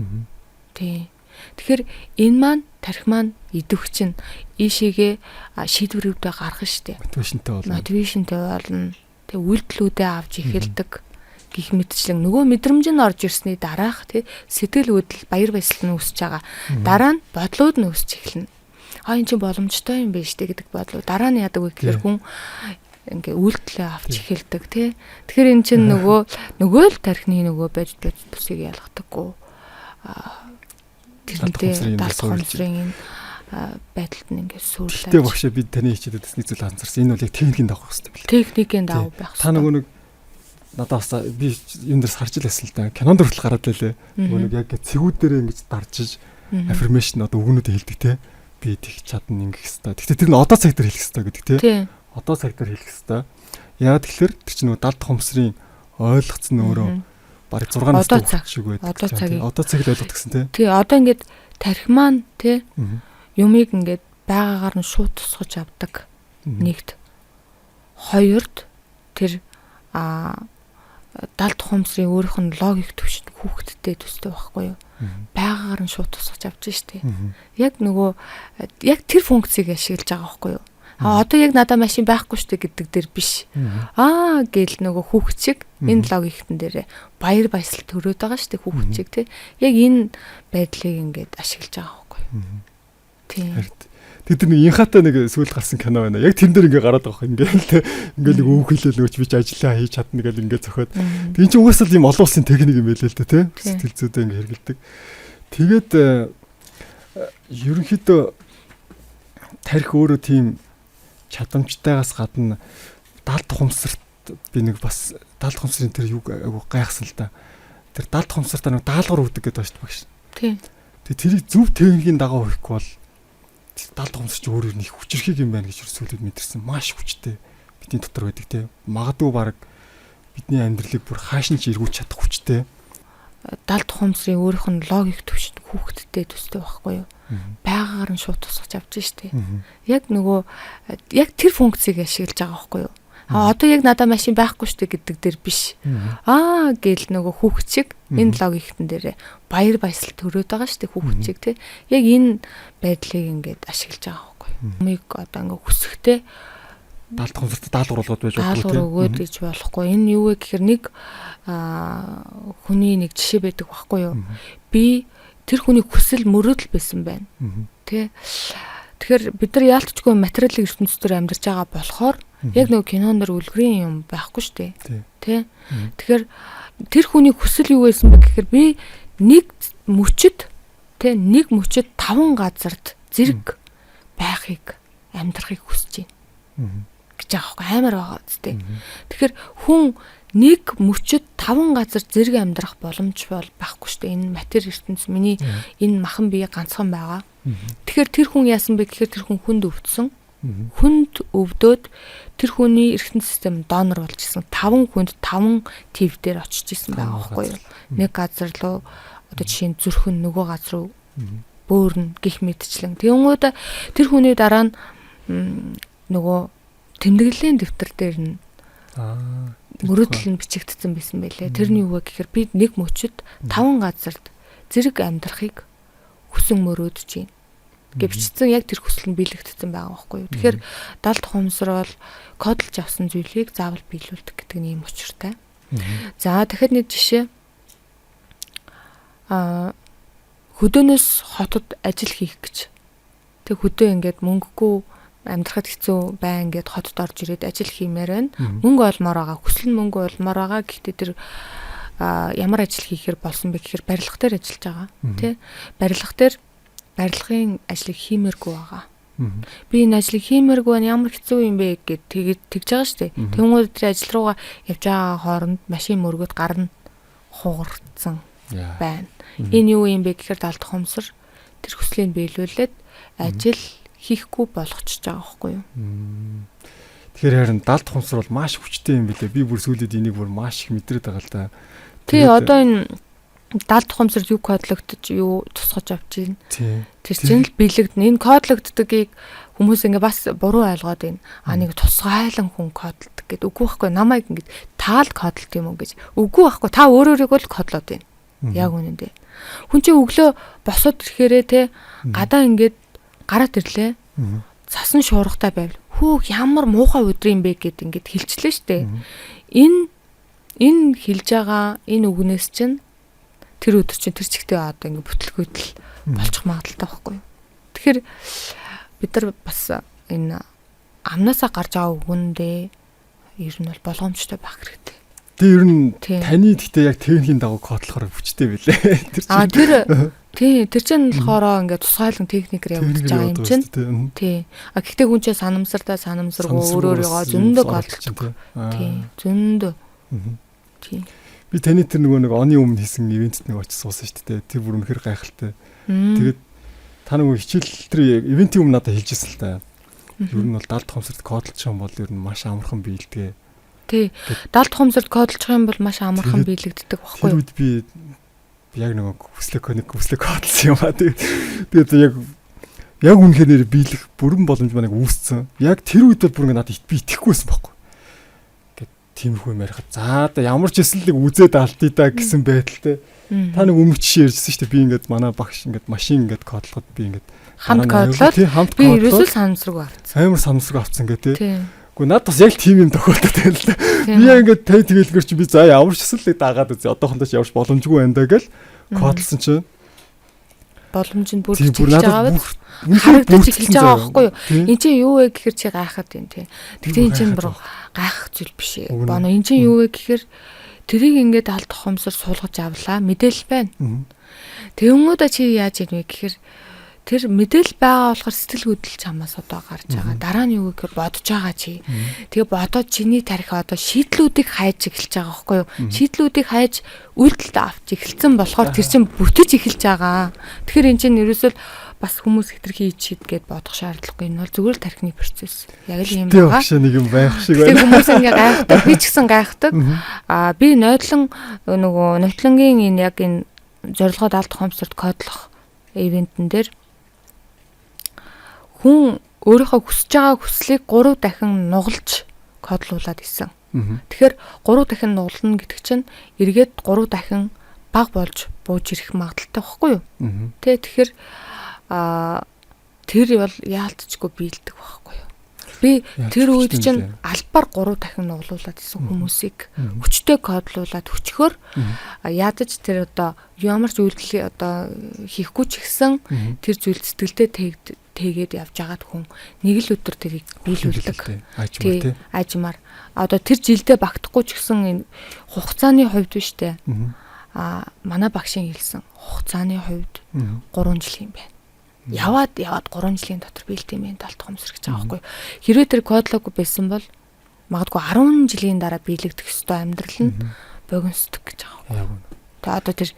Тий. Тэгэхээр энэ маань тархи маань идэвх чинь ийшээгээ шийдвэрүүдээ гаргах штеп. Motivation тэй болно. Motivation тэй болно. Тэг үйлдэлүүдээ авч эхэлдэг гих мэтчлэн нөгөө мэдрэмж нь орж ирсний дараах тий сэтгэл хөдлөл баяр баясгал нь үүсэж байгаа. Дараа нь бодлууд нь үүсэж эхэлнэ. А энэ чинь боломжтой юм байна штэ гэдэг бодлоо. Дараа нь яадаг вэ гэхээр хүн ингээ үйлдэлээ авч эхэлдэг тий. Тэгэхээр энэ чинь нөгөө нөгөө л тархины нөгөө бодит бодит бусыг ялгадаггүй. Тэрнтэй даалгах ухамсарын энэ байдалд нь ингээд суурлаа. Гэтэ багшаа би таны хичээлүүд нэг зүйл анзаарсан. Энэ бол яг техникийн дагуу байх хэрэгтэй билээ. Техникийн дагуу байх хэрэгтэй. Та нөгөө нэг надад бас би юм дээрс харж л байсан л да. Кинонд хүртэл гараад лээ. Нөгөө нэг яг цэгүүд дээр ингэж даржиж affirmation одоо үгнүүдээ хэлдэг те. Би тэгч чадна, ингэх хэвээр. Гэтэ тэр нь одоо цаг дээр хэлэх хэвээр гэдэг те. Одоо цаг дээр хэлэх хэвээр. Яагаад тэгэхээр тэр чинь нөгөө далд хумсрын ойлгоцсон өөрөө бараг 6 настай шиг байдаг. Одоо цагийг одоо цаг л ойлгох гэсэн тий. Тий, одоо ингээд Тархи маань тий юмыг ингээд байгаагаар нь шууд тусгаж авдаг. Нэгт. Хоёрт тэр далд ухамсарын өөрийнх нь логик түвшинд хүүхэдтэй төстэй байхгүй юу? Байгаагаар нь шууд тусгаж авч штэ. Яг нөгөө яг тэр функцийг ашиглаж байгаа байхгүй юу? А одоо яг надад машин байхгүй штэ гэдэг дээр биш. Аа гэл нөгөө хүүхэд шиг энэ логиктэн дээр баяр баясгал төрөөд байгаа штэ хүүхэд шиг тий. Яг энэ байдлыг ингээд ашиглаж байгаа байхгүй юу? Тийм. Тэр нэг инхатай нэг сүүл гарсан кино байна. Яг тэрэн дээр ингээ гараад байгаа юм. Ингээл те ингээл нэг өөхөлөө нөгөөч би ч ажиллаа хийж чадна гэл ингээ зөхиод. Тэг эн чинь угаасаа л ийм олон улсын техник юм байлээ л дээ те. Сэтгэл зүйдээ ингээ хэрэгэлдэг. Тэгээд ерөнхийдөө тарих өөрөө тийм чадамжтайгаас гадна далд ухамсарт би нэг бас далд ухамсарын тэр юг айгу гайхсан л та. Тэр далд ухамсартаа нэг даалгавар өгдөг гэдэг байна шүү дээ багш. Тийм. Тэгээ тэрийг зөв техникийн дагуу хийхгүй бол далд ухамсар чи өөрөө нэг хүчирхэг юм байна гэж сүүлд мэдэрсэн. Маш хүчтэй бидний дотор байдаг те. Магадгүй баг бидний амьдралыг бүр хааш нь ч эргүүлж чадах хүчтэй. Далд ухамсарын өөрийнх нь логик түвшинд хүүхэдтэй төстэй байхгүй юу? Байгаагаар нь шууд тусгаж авч штэ. Яг нөгөө яг тэр функцийг ашиглаж байгаа байхгүй юу? А одоо яг надад машин байхгүй штэ гэдэг дээр биш. Аа гэл нөгөө хүүхэд шиг энэ логиктэн дээр баяр баясгал төрөөд байгаа штэ хүүхэд шиг тий. Яг энэ байдлыг ингээд ашиглаж байгаа байхгүй юу? Юмыг одоо ингээд хүсэхтэй далд ухамсарт даалгавар болгоод байж болохгүй тий. Даалгавар өгөөд гэж болохгүй. Энэ юу вэ гэхээр нэг хүний нэг жишээ байдаг байхгүй юу? Би тэр хүний хүсэл мөрөөдөл байсан байна. Тэ. Тэгэхээр бид нар яалтчгүй материалын ертөнцийн амьдарч байгаа болохоор яг нөгөө кинон дэр үлгэрийн юм байхгүй шүү дээ. Тэ. Тэгэхээр тэр хүний хүсэл юу байсан бэ гэхээр би нэг мөчөд тэ нэг мөчөд 5 газарт зэрэг байхыг амьдрахыг хүсэж байна гэж байгаа байхгүй амар байгаа үстэй. Тэгэхээр хүн нэг мөчөд 5 газар зэрэг амьдрах боломж бол байхгүй шүү дээ. Энэ матер ертөнц миний энэ махан бие ганцхан байгаа. Тэгэхээр тэр хүн яасан бэ гэхээр тэр хүн хүнд өвдсөн. Хүнд өвдөөд тэр хүний эргэтэн систем донор болж исэн. 5 хүнд 5 төв дээр очиж исэн байгаа байхгүй юу? Нэг газар руу одоо жишээ нь зүрх нь нөгөө газар руу бөөрнө гих мэтчлэн. Тэнгүүд тэр хүний дараа нь нөгөө тэмдэглэлийн дэвтэр дээр нь мөрөөдөл нь бичигдсэн байсан байлээ. Тэрний юу вэ гэхээр би нэг мөчөд 5 газарт зэрэг амьдрахыг хүсэн мөрөөдөж байна гэж бичсэн. Яг тэр хүсэл нь биелэгдсэн байгаа байхгүй юу. Тэгэхээр далд ухамсар бол кодлж авсан зүйлийг заавал биелүүлдэг гэдэг нь ийм учиртай. За дахиад нэг жишээ. Хөдөөнөөс хотод ажил хийх гэж. Тэг хөдөө ингээд мөнгөгүй амьдрахад хэцүү байн ингээд хотод орж ирээд ажил хиймээр байна. Мөнгө олмоор байгаа, хүсэл нь мөнгө олмоор байгаа. Гэхдээ тэр ямар ажил хийхээр болсон бэ гэхээр барилга дээр ажиллаж байгаа. Тэ? Барилга дээр барилгын ажлыг хиймээргүй байгаа. Би энэ ажлыг хиймээргүй байна, ямар хэцүү юм бэ гэд тэгээд тэгж байгаа шүү дээ. Тэнгүүд тэр ажил руугаа явж байгаа хооронд машин мөргөд гар нь хугарцсан байна. Энэ юу юм бэ гэхээр далд ухамсар тэр хүслийг биелүүлээд ажил хийхгүй болгочихж байгаа байхгүй юу? Тэгэхээр харин далд ухамсар бол маш хүчтэй юм билээ. Би бүр сүүлд энийг бүр маш их мэдрээд байгаа л да. Тий, одоо энэ далд ухамсар юу кодлогдож юу тусгаж авч байна. Тэр чинь л бэлэгдэнэ. Энэ кодлогддгийг хүмүүс ингээ бас буруу ойлгоод байна. А нэг тусгайлан хүн кодлдог гэд үгүй байхгүй. Намайг ингэ таал кодлт юм уу гэж. Үгүй байхгүй. Та өөр өөрийгөө л кодлоод байна. Яг үнэндээ. Хүн чинь өглөө босоод ирэхээрээ те гадаа ингээд гараад ирлээ. Цасан шуургатай байвал хөөх ямар муухай өдөр юм бэ гэд ингээд хэлчлээ штэ. Энэ хэлж байгаа энэ үгнээс чинь тэр өдөр чинь тэр чигтээ одоо ингээд бүтлгүүтэл болчих магадaltaй байхгүй юу. Тэгэхээр бид нар бас энэ амнаасаа гарч байгаа үгэндээ ер нь бол болгоомжтой байх хэрэгтэй. Тэг ер нь таны гэхдээ яг техникийн дагуу кодлохоор хүчтэй билээ. Тэр чинь. Тэр тий, тэр чинь болохоор ингээд тусгайлан техникээр явагдаж байгаа юм чинь. Тий. А гэхдээ хүн чинь санамсартай санамсаргүй өөр өөрийгөө зөндөө кодлдог. Тий, зөндөө. Тий. Би таны тэр нөгөө нэг оны өмнө хийсэн ивентэд нэг очиж суусан шүү дээ. Тэр бүр үнэхэр гайхалтай. Тэгээд та нөгөө хичээл тэр ивентийн өмнө надад хэлжсэн л та. Ер нь бол далд ухамсарт кодлчих юм бол ер нь маш амархан биелдэг. Тий. Далд ухамсарт кодлчих юм бол маш амархан биелэгддэг баггүй юу? Тэр үед би Би яг нөгөө хүслээ нэг хүслээ кодлсон юм аа. Тэгээд яг үнэхээр нэр биелэх бүрэн боломж маань үүссэн. Яг тэр үед бол бүр ингэ надад би итгэхгүй байсан байхгүй. Ингээд тиймэрхүү юм ярихад за да ямар ч эсэл нэг үзээд алдъя да гэсэн байдалтай. Та нэг өмнөх жишээ ярьжсэн шүү дээ. Би ингээд манай багш ингээд машин ингээд кодлоход би ингээд хамт кодлоод би ерөөсөө санамсаргүй авцсан. Амар санамсаргүй авцсан гэ тий. Гэхдээ надад бас яг тийм юм тохиолдоод байна л да. Би яг ингээд тай тэгэлгэр чи би за ямар ч эсэл дагаад үзье. Одоохондоо ч ямар ч боломжгүй байна да гэл кодлсон чинь боломж нь бүрдэж эхэлж байгаа биз? Харагдаж эхэлж байгаа байхгүй юу? Энд чинь юу вэ гэхээр чи гайхаад байна тий. Тэгтээ энэ чинь бүр гайхах зүйл биш ээ. Боно энэ чинь юу вэ гэхээр тэрийг ингээд алд тухамсар суулгаж авлаа. Мэдээлэл байна. Тэнгүүдээ чи яаж ийм вэ гэхээр тэр мэдээлэл байгаа болохоор сэтгэл хөдлөл чамаас одоо гарч байгаа. Дараа нь юу гэхээр бодож байгаа чи. Тэгээ бодоод чиний тарих одоо шийдлүүдийг хайж эхэлж байгаа байхгүй юу? Шийдлүүдийг хайж үйлдэлд авч эхэлсэн болохоор тэр чинь бүтэж эхэлж байгаа. Тэгэхээр эн чинь ерөөсөө бас хүмүүс хэтэрхий шийд гэд бодох шаардлагагүй. Энэ бол зүгээр л тархины процесс. Яг л юм байгаа. Тэр нэг юм байх шиг байна. Хүмүүс ингээ гайхдаг. Би ч гэсэн гайхдаг. Аа би нойлон нөгөө нотлонгийн энэ яг энэ зорилгоод алд хомсорт кодлох ивентэн дээр хүн өөрийнхөө хүсэж байгаа хүслийг 3 дахин нугалж кодлуулад исэн. Тэгэхээр 3 дахин нугална гэдэг чинь эргээд 3 дахин баг болж бууж ирэх магадлалтай байхгүй юу? Тэ тэгэхээр тэр бол яалтчгүй биелдэг байхгүй юу? Би тэр үед чинь албаар 3 дахин нугалуулад исэн хүмүүсийг хүчтэй кодлуулад өчгөр ядаж тэр одоо ямар ч үйлдэл одоо хийхгүй ч гэсэн тэр зүйл сэтгэлдээ тэгээд явж байгаад хүн нэг л өдөр тэрийг биелүүлдэг. Тий, ажмаар. Одоо тэр жилдээ багтахгүй ч гэсэн энэ хугацааны хувьд биш үү? Аа манай багшийн хэлсэн хугацааны хувьд 3 жил юм байна. Яваад 3 жилийн дотор биелт юм байна талт хомсор гэж байгаа байхгүй юу? Хэрвээ тэр кодлоогүй байсан бол магадгүй 10 жилийн дараа биелэгдэх ёстой амьдрал нь богиносдог гэж байгаа байхгүй юу? Тэгээ одоо тэр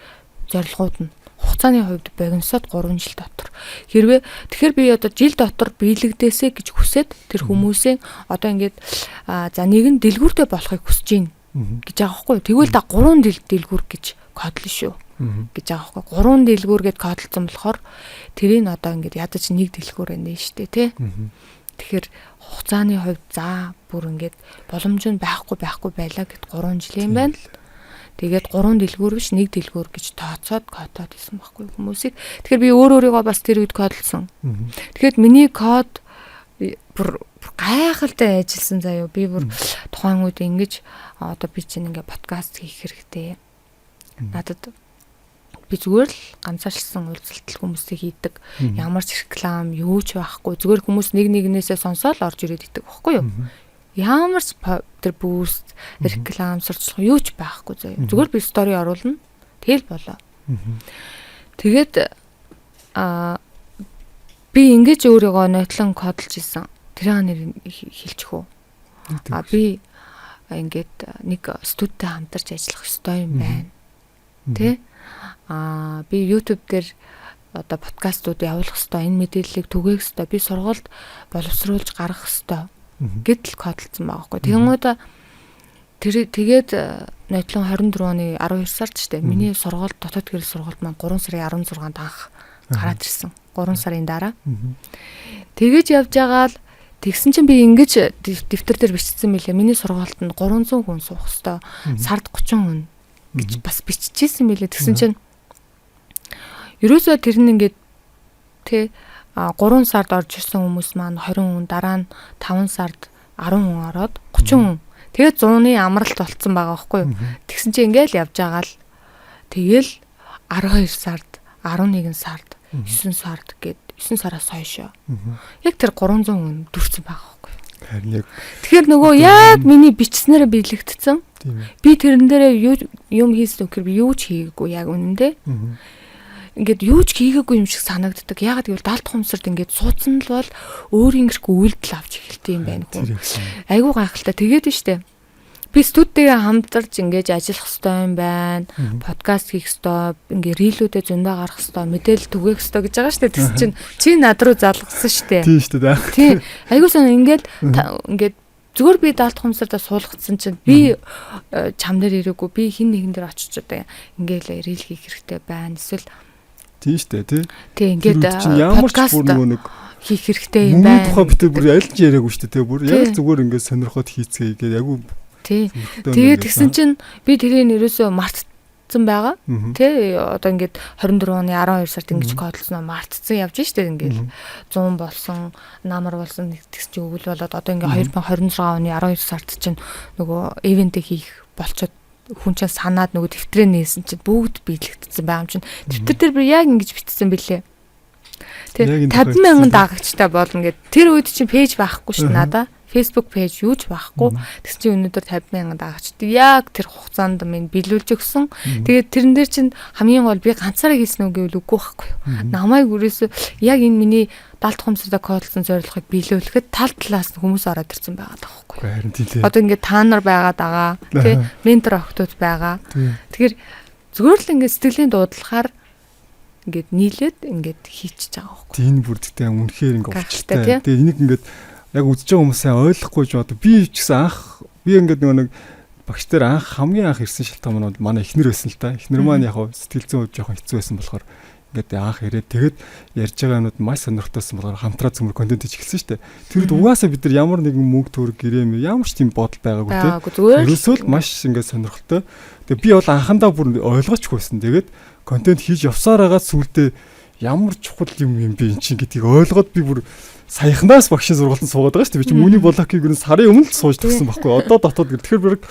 зорилгууд нь хугацааны хувьд богиносоод 3 жил дотор. Хэрвээ тэгэхээр би одоо жил дотор биелэгдээсэй гэж хүсээд тэр хүмүүсийн одоо ингээд за нэг нь дэлгүүртэй болохыг хүсэж байна гэж байгаа байхгүй юу? Тэгвэл та 3 дэлгүүр гэж кодлно шүү гэж байгаа байхгүй. 3 дэлгүүр гэд кодлцсон болохоор тэрийг одоо ингээд ядаж нэг дэлгүүр байна шүү дээ, тий? Тэгэхээр хугацааны хувьд за бүр ингээд боломж нь байхгүй байлаа гэд 3 жил юм байна. Тэгээд 3 дэлгүүр биш 1 дэлгүүр гэж тооцоод кодод исэн байхгүй хүмүүсийг. Тэгэхээр би өөрийгөө бас тэр үед кодлсон. Тэгэхээр миний код бүр гайхалтай ажилласан заяо. Би бүр тухайн үед ингэж одоо би чинь ингээ подкаст хийх хэрэгтэй. Надад би зүгээр л ганцаарчсан уулзалт хүмүүстэй хийдэг. Ямар ч реклам юу ч байхгүй. Зүгээр хүмүүс нэг нэгнээсээ сонсоод орж ирээд идэг байхгүй юу? Ямар ч тэр бүүст, реклам, сурталчилгаа юу ч байхгүй заяа. Зүгээр би стори оруулна. Тэгэл болоо. Тэгээд би ингэж өөрийгөө нотлон кодлж исэн. Тэрийг нэр хэлчих үү. Би ингээд нэг студидтэй хамтарч ажиллах ёстой юм байна. Тэ? Би YouTube дээр одоо подкастууд явуулах ёстой, энэ мэдээллийг түгээх ёстой, би сургуульд боловсруулж гаргах ёстой гэдэл кодлцсон байгаа байхгүй. Тэгэнгүүт тэр тэгээд нотлон 24 оны 12 сард ч тийм миний сургууль дотоод гэрэл сургуульд маань 3 сарын 16-нд анх гараад ирсэн. 3 сарын дараа. Тэгэж явж байгаа л тэгсэн чинь би ингэж дэвтэр дээр бичсэн мэлээ. Миний сургуульд нь 300 хүн суух ёстой. Сард 30 хүн гэж бас биччихсэн мэлээ. Тэгсэн чинь ерөөсөө тэр нь ингээд тэ 3 сард орж ирсэн хүмүүс маань 20 хүн, дараа нь 5 сард 10 хүн ороод 30 хүн. Тэгээд 100-ны амралт болцсон байгаа байхгүй юу? Тэгсэн чинь ингээл явж байгаа л тэгэл 12 сард, 11 сард, 9 сард гээд 9 сараас хойшоо. Яг тэр 300 хүн дүрсэн байгаа байхгүй юу? Харин яг тэгэхээр нөгөө яг миний бичснээрээ биелэгдсэн. Би тэрэн дээрээ юм хийсэн үхээр би юу ч хийгээгүй яг үнэндээ. Ингээд юу ч хийгээгүй юм шиг санагддаг. Яагаад гэвэл далд хумсард ингээд суудсан л бол өөрийн гэрх үйлдэл авч эхэлдэг юм байна хүн. Айгуу гайхалтай. Тэгээд нь штэ. Би студидтэйгээ хамтарч ингээд ажиллах ёстой юм байна. Подкаст хийх ёстой, ингээд рилүүдээ зөндөө гаргах ёстой, мэдээлэл түгээх ёстой гэж байгаа штэ. Тэгсэн чинь чи над руу залгасан штэ. Тийм штэ. Тийм. Айгуу сан ингээд ингээд Зүгээр би даалт хумсардаа суулгацсан чинь би чам дээр ирээгүй, би хин нэгэн дээр очиж одоо ингээл reel хийх хэрэгтэй байна. Эсвэл тийм шүү дээ, тий. Тий, ингээд подкаст нэг хийх хэрэгтэй юм байна. Тухай битээ бүр аль ч яриаггүй шүү дээ, тий. Бүр яг зүгээр ингээд сонирхоод хийцгээе гэдэг яг үү. Тий. Тэгээд тэгсэн чинь би тэрийг ерөөсөө мартцсан байгаа. Тэ одоо ингээд 24 оны 12 сард ингэж кодлсон, мартцсан явж штэ, ингээд 100 болсон, намар болсон тэгсэн чинь өвөл болоод одоо ингээд 2026 оны 12 сард чинь нөгөө ивентийг хийх болчоод хүн чинь санаад нөгөө дэвтрээ нээсэн чинь бүгд биелэгдсэн байгаа юм чинь. Дэвтэр дээр би яг ингэж бичсэн бэлээ. Тэ 50 мянган дагагчтай болно гэд. Тэр үед чинь page байхгүй шүү надаа. Facebook page юу ч байхгүй. Тэгсэн чинь өнөөдөр 50 мянган дагагчтай. Яг тэр хугацаанд минь биелүүлж өгсөн. Тэгээд тэрэн дээр чинь хамгийн гол би ганцаараа хийсэн үү гэвэл үгүй байхгүй юу. Намайг өрөөсөө яг энэ миний далд ухамсартай кодлсон зорилгыг биелүүлэхэд тал талаас нь хүмүүс ороод ирсэн байгаа байхгүй юу. Харин тийм ээ. Одоо ингээд та нар байгаад байгаа. Тэ ментор охтууд байгаа. Тэгэхээр зүгээр л ингээд сэтгэлийн дуудлагаар ингээд нийлээд ингээд хийчихэж байгаа байхгүй. Тийм бүр тэгтээ үнэхээр ингээд учиртай. Тэгээ энийг ингээд яг үзэж байгаа хүмүүс сайн ойлгохгүй ч одоо би ч гэсэн анх би ингээд нөгөө нэг багш дээр анх хамгийн анх ирсэн шалтгаан маань манай эхнэр байсан л та. Эхнэр маань яг сэтгэл зүйн хувьд жоохон хэцүү байсан болохоор ингээд анх ирээд тэгэд ярьж байгаа юмнууд маш сонирхолтойсэн болохоор хамтраа зөмөр контент хийж эхэлсэн шүү дээ. Тэр үед угаасаа бид нар ямар нэгэн мөнгө төгрөг гэрээ ямар ч тийм бодол байгаагүй те. Ерөөсөө л маш ингээд сонирхолтой. Тэгээ би бол анхандаа бүр ойлгоочгүй байсан. Тэгээд контент хийж явсаар байгаа сүулдэ ямар чухал юм юм бэ эн чинь гэдгийг ойлгоод би бүр саяхнаас багшийн сургалтанд суугаад байгаа шүү дээ. Би чи мөний блокийг ер нь сарын өмнө л сууж төгссөн байхгүй. Одоо дотоод гэр. Тэгэхээр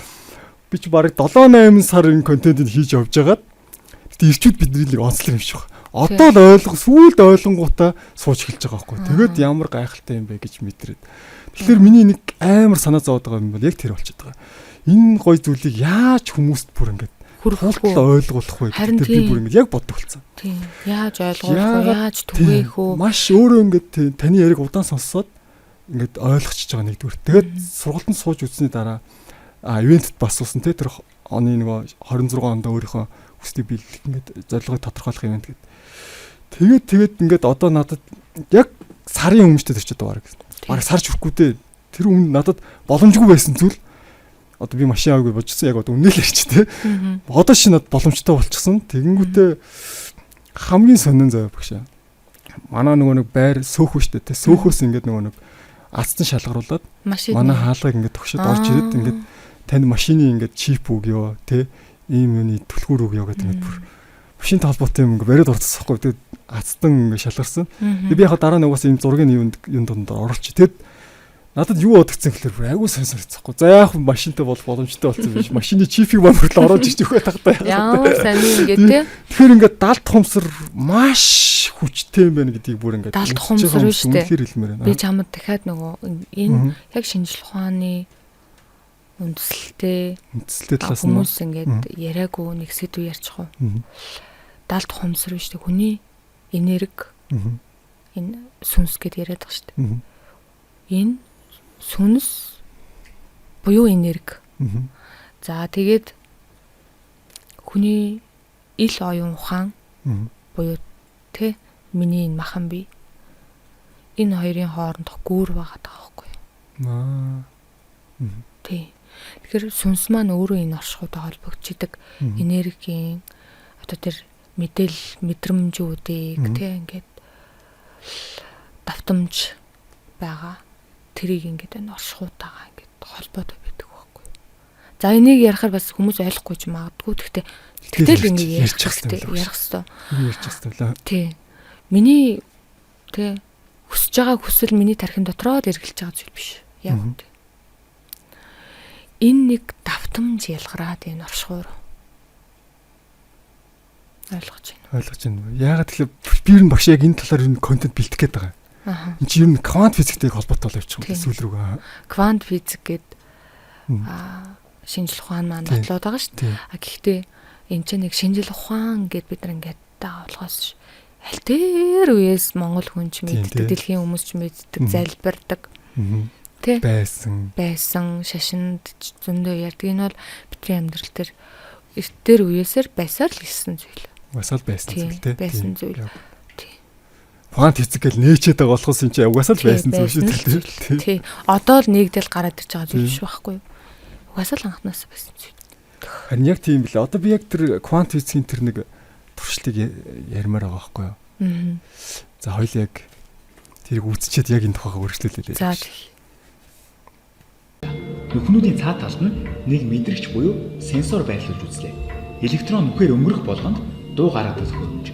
би чи бараг 7 8 сар энэ контентыг хийж явж байгаад гэтээ ирчүүд бидний нэг онцлог юм шиг байна. Одоо л ойлго сүүлд ойлгонгуудаа сууж эхэлж байгаа байхгүй. Тэгээд ямар гайхалтай юм бэ гэж мэдрээд. Тэгэхээр миний нэг амар санаа зовоод байгаа юм бол яг тэр болчиход байгаа. Энэ гой зүйлийг яаж хүмүүст бүр ингээд хүргэхгүй ойлгуулах вэ гэдэг би бүр ингээд яг боддог болсон. Тийм. Яаж ойлгуулах вэ? Яаж түгээх үү? Маш өөрөө ингээд таны яриг удаан сонсоод ингээд ойлгочихж байгаа нэгдүгээр. Тэгээд сургалтанд сууж үзсний дараа ивентэд бас суусан те, тэр оны нөгөө 26 онд өөрийнхөө хүслийг биелүүлэх ингээд зорилгыг тодорхойлох ивент гэдэг. Тэгээд ингээд одоо надад яг сарын өмнө ч тэр ч одоо бараг сарч хүрэхгүй дээ. Тэр өмнө надад боломжгүй байсан зүйл одоо би машин авъя гэж бодчихсон, яг одоо үнэ л ярьч те. Одоо шинэ надад боломжтой болчихсон. Тэгэнгүүтээ хамгийн сонин заяа багшаа. Манай нөгөө нэг байр сөөхөө штэ те. Сөөхөөс ингээд нөгөө нэг азтан шалгаруулад манай хаалгыг ингээд тогшид орж ирээд ингээд танд машины ингээд чип өгөө те. Ийм юуны түлхүүр өгөө гэдэг ингээд бүр машинтай холбоотой юм ингээд бариад орцсон байхгүй. Тэгээд азтан ингээд шалгарсан. Тэгээд би яг дараа нь угаасаа ийм зургийн юунд юун дунд оруулчих. Тэгэд надад юу бодогдсон гэхээр бүр айгүй сайн санагдсан. За яах вэ, машинтай бол боломжтой болсон биш. Машины чипийг маань хүртэл оруулж ирж өгөх тахтай. Ямар сайн ингээд те. Тэгэхээр ингээд далд хумсар маш хүчтэй юм байна гэдгийг бүр ингээд далд хумсар шүү дээ. Үнэхээр хэлмээр байна. Би чамд дахиад нөгөө энэ яг шинжлэх ухааны үндэслэлтэй талаас нь хүмүүс ингээд яриаггүй нэг сэдв ярьчих уу. Далд хумсар шүү дээ. Хүний энерги энэ сүнс гэд яриад байгаа шүү дээ. Энэ сүнс буюу энерги. За тэгээд хүний ил оюун ухаан буюу тэ миний энэ махан бие энэ хоёрын хоорондох гүүр байгаа байхгүй юу? Тий. Тэгэхээр сүнс маань өөрөө энэ оршихуйтай холбогдчихдаг энергийн одоо тэр мэдээлэл мэдрэмжүүдийг тэ ингээд давтамж байгаа. Тэрийг ингээд энэ оршихуйтайгаа ингээд холбоотой байдаг байхгүй. За энийг ярихаар бас хүмүүс ойлгохгүй ч магадгүй. Гэхдээ тэгтэл ингээд ярьчих хэрэгтэй. Ярих хэрэгтэй. Ярьчих хэрэгтэй лээ. Тий. Миний тэ хүсэж байгаа хүсэл миний тархин дотроо л эргэлж байгаа зүйл биш. Яг үнэ. Энэ нэг давтамж ялгараад энэ оршихуйр ойлгож байна. Ойлгож байна. Яагаад тэгэхээр би ер нь багш яг энэ талаар ер нь контент бэлтгэх гээд байгаа. Аа. Энд чинь ер нь квант физиктэй холбоотой бол явчих юм сүүл рүүгээ. Квант физик гээд шинжлэх ухаан маань нотлоод байгаа шүү дээ. А гэхдээ энэ чинь нэг шинжлэх ухаан гэд бид нар ингээд байгаа болохоос аль тэр үеэс монгол хүн ч мэддэг, дэлхийн хүмүүс ч мэддэг, залбирдаг. Тэ? Байсан шашинд зөндөө ярьдаг. Энэ бол бидний амьдрал дээр эрт дээр үеэсээр байсаар л ирсэн зүйл. Угаасаа л байсан зүйл тий. Байсан зүйл. Тий. Квант физик гэл нээчээд байгаа болохоос энэ чинь угаасаа л байсан зүйл шүү дээ. Тий. Одоо л нэгдэл гараад ирж байгаа зүйл биш байхгүй юу? Угаасаа л анхнаасаа байсан зүйл. Харин яг тийм билээ. Одоо би яг тэр квант физикийн тэр нэг туршилтыг ярмаар байгаа байхгүй юу? Аа. За хоёул яг тэрийг үзчихэд яг энэ тухайга үргэлжлүүлээ. За. Нүхнүүдийн цаад талд нь нэг мэдрэгч буюу сенсор байрлуулж үзлээ. Электрон нүхээр өнгөрөх болгонд дуу гаргадаг төхөөрөмж.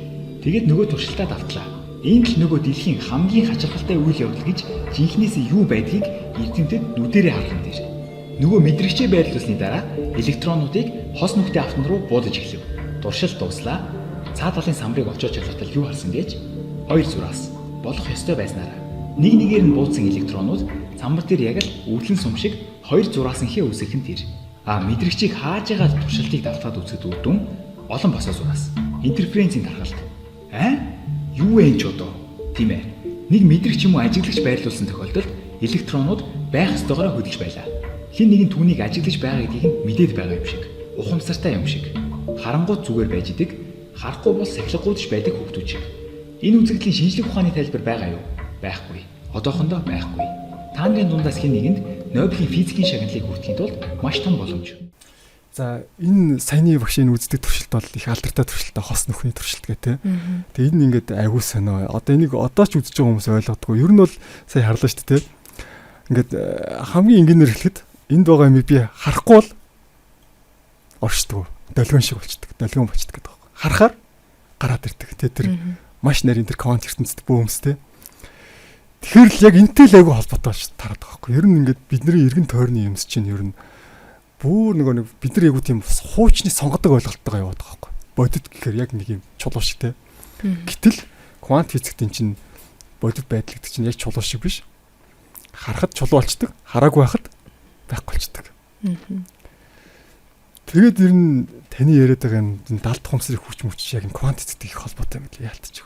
Тэгээд нөгөө туршилтаа давтлаа. Энд л нөгөө дэлхийн хамгийн хачирхалтай үйл явдал гэж жинхнээсээ юу байдгийг эрдэмтэд нүдэрээ харах юм дээр. Нөгөө мэдрэгчээ байрлуулсны дараа электронуудыг хос нүхтэй автомат руу буудаж эхлэв. Туршилт дууслаа. Цаад талын самрыг олчоод шалгалтал юу харсан гэж? Хоёр зураас болох ёстой байснараа. Нэг нэгээр нь буудсан электронууд самбар дээр яг л өвлөн сум шиг хоёр зураасынхээ үсгэх нь тэр. А мэдрэгчийг хааж байгаа туршилтыг давтаад үзэхэд үр дүн олон босоо зураас. Интерференцийн тархалт. Аа? Юу вэ энэ ч одоо? Тийм ээ. Нэг мэдрэгч юм уу ажиглагч байрлуулсан тохиолдолд электронууд байх ёстойгоороо хөдөлж байлаа. Хэн нэгэн түүнийг ажиглаж байгаа гэдгийг нь мэдээд байгаа юм шиг. Ухамсартай юм шиг. Харангуут зүгээр байж идэг, харахгүй бол сахилгагүй ч байдаг хүүхдүүд шиг. Энэ үзэгдлийн шинжлэх ухааны тайлбар байгаа юу? Байхгүй. Одоохондоо байхгүй. Та нарын дундаас хэн нэгэнд Нобелийн физикийн шагналыг хүртэхийн тулд маш том боломж. За энэ саяны багшийн үздэг туршилт бол их алдартай туршилтаа хос нүхний туршилт гэх тээ. Тэгээ энэ ингээд айгуу сонио. Одоо энийг одоо ч үзэж байгаа хүмүүс ойлгодгоо. Ер нь бол сая харлаа шүү дээ. Ингээд хамгийн энгийнээр хэлэхэд энд байгаа юмыг би харахгүй бол оршдгоо. Долгион шиг болчдөг. Долгион болчдөг гэдэг байна. Харахаар гараад ирдэг. Тэ тэр маш нарийн тэр квант ертөнцид бөөмс тэ. Тэгэхээр л яг энтэй л айгуу холбоотой болж тараад байгаа байхгүй. Ер нь ингээд бидний эргэн тойрны юмс чинь ер нь бүр нөгөө нэг бид нар айгуу тийм хуучны сонгодог ойлголттойгоо яваад байгаа байхгүй. Бодит гэхээр яг нэг юм чулуу шиг те. Гэтэл квант физикт энэ чинь бодит байдал гэдэг чинь яг чулуу шиг биш. Харахад чулуу болчдөг, хараагүй байхад байхгүй болчдөг. Тэгээд ер нь таны яриад байгаа энэ далд ухамсарын хүч мөч яг энэ квант физиктэй их холбоотой юм билээ яалтчих.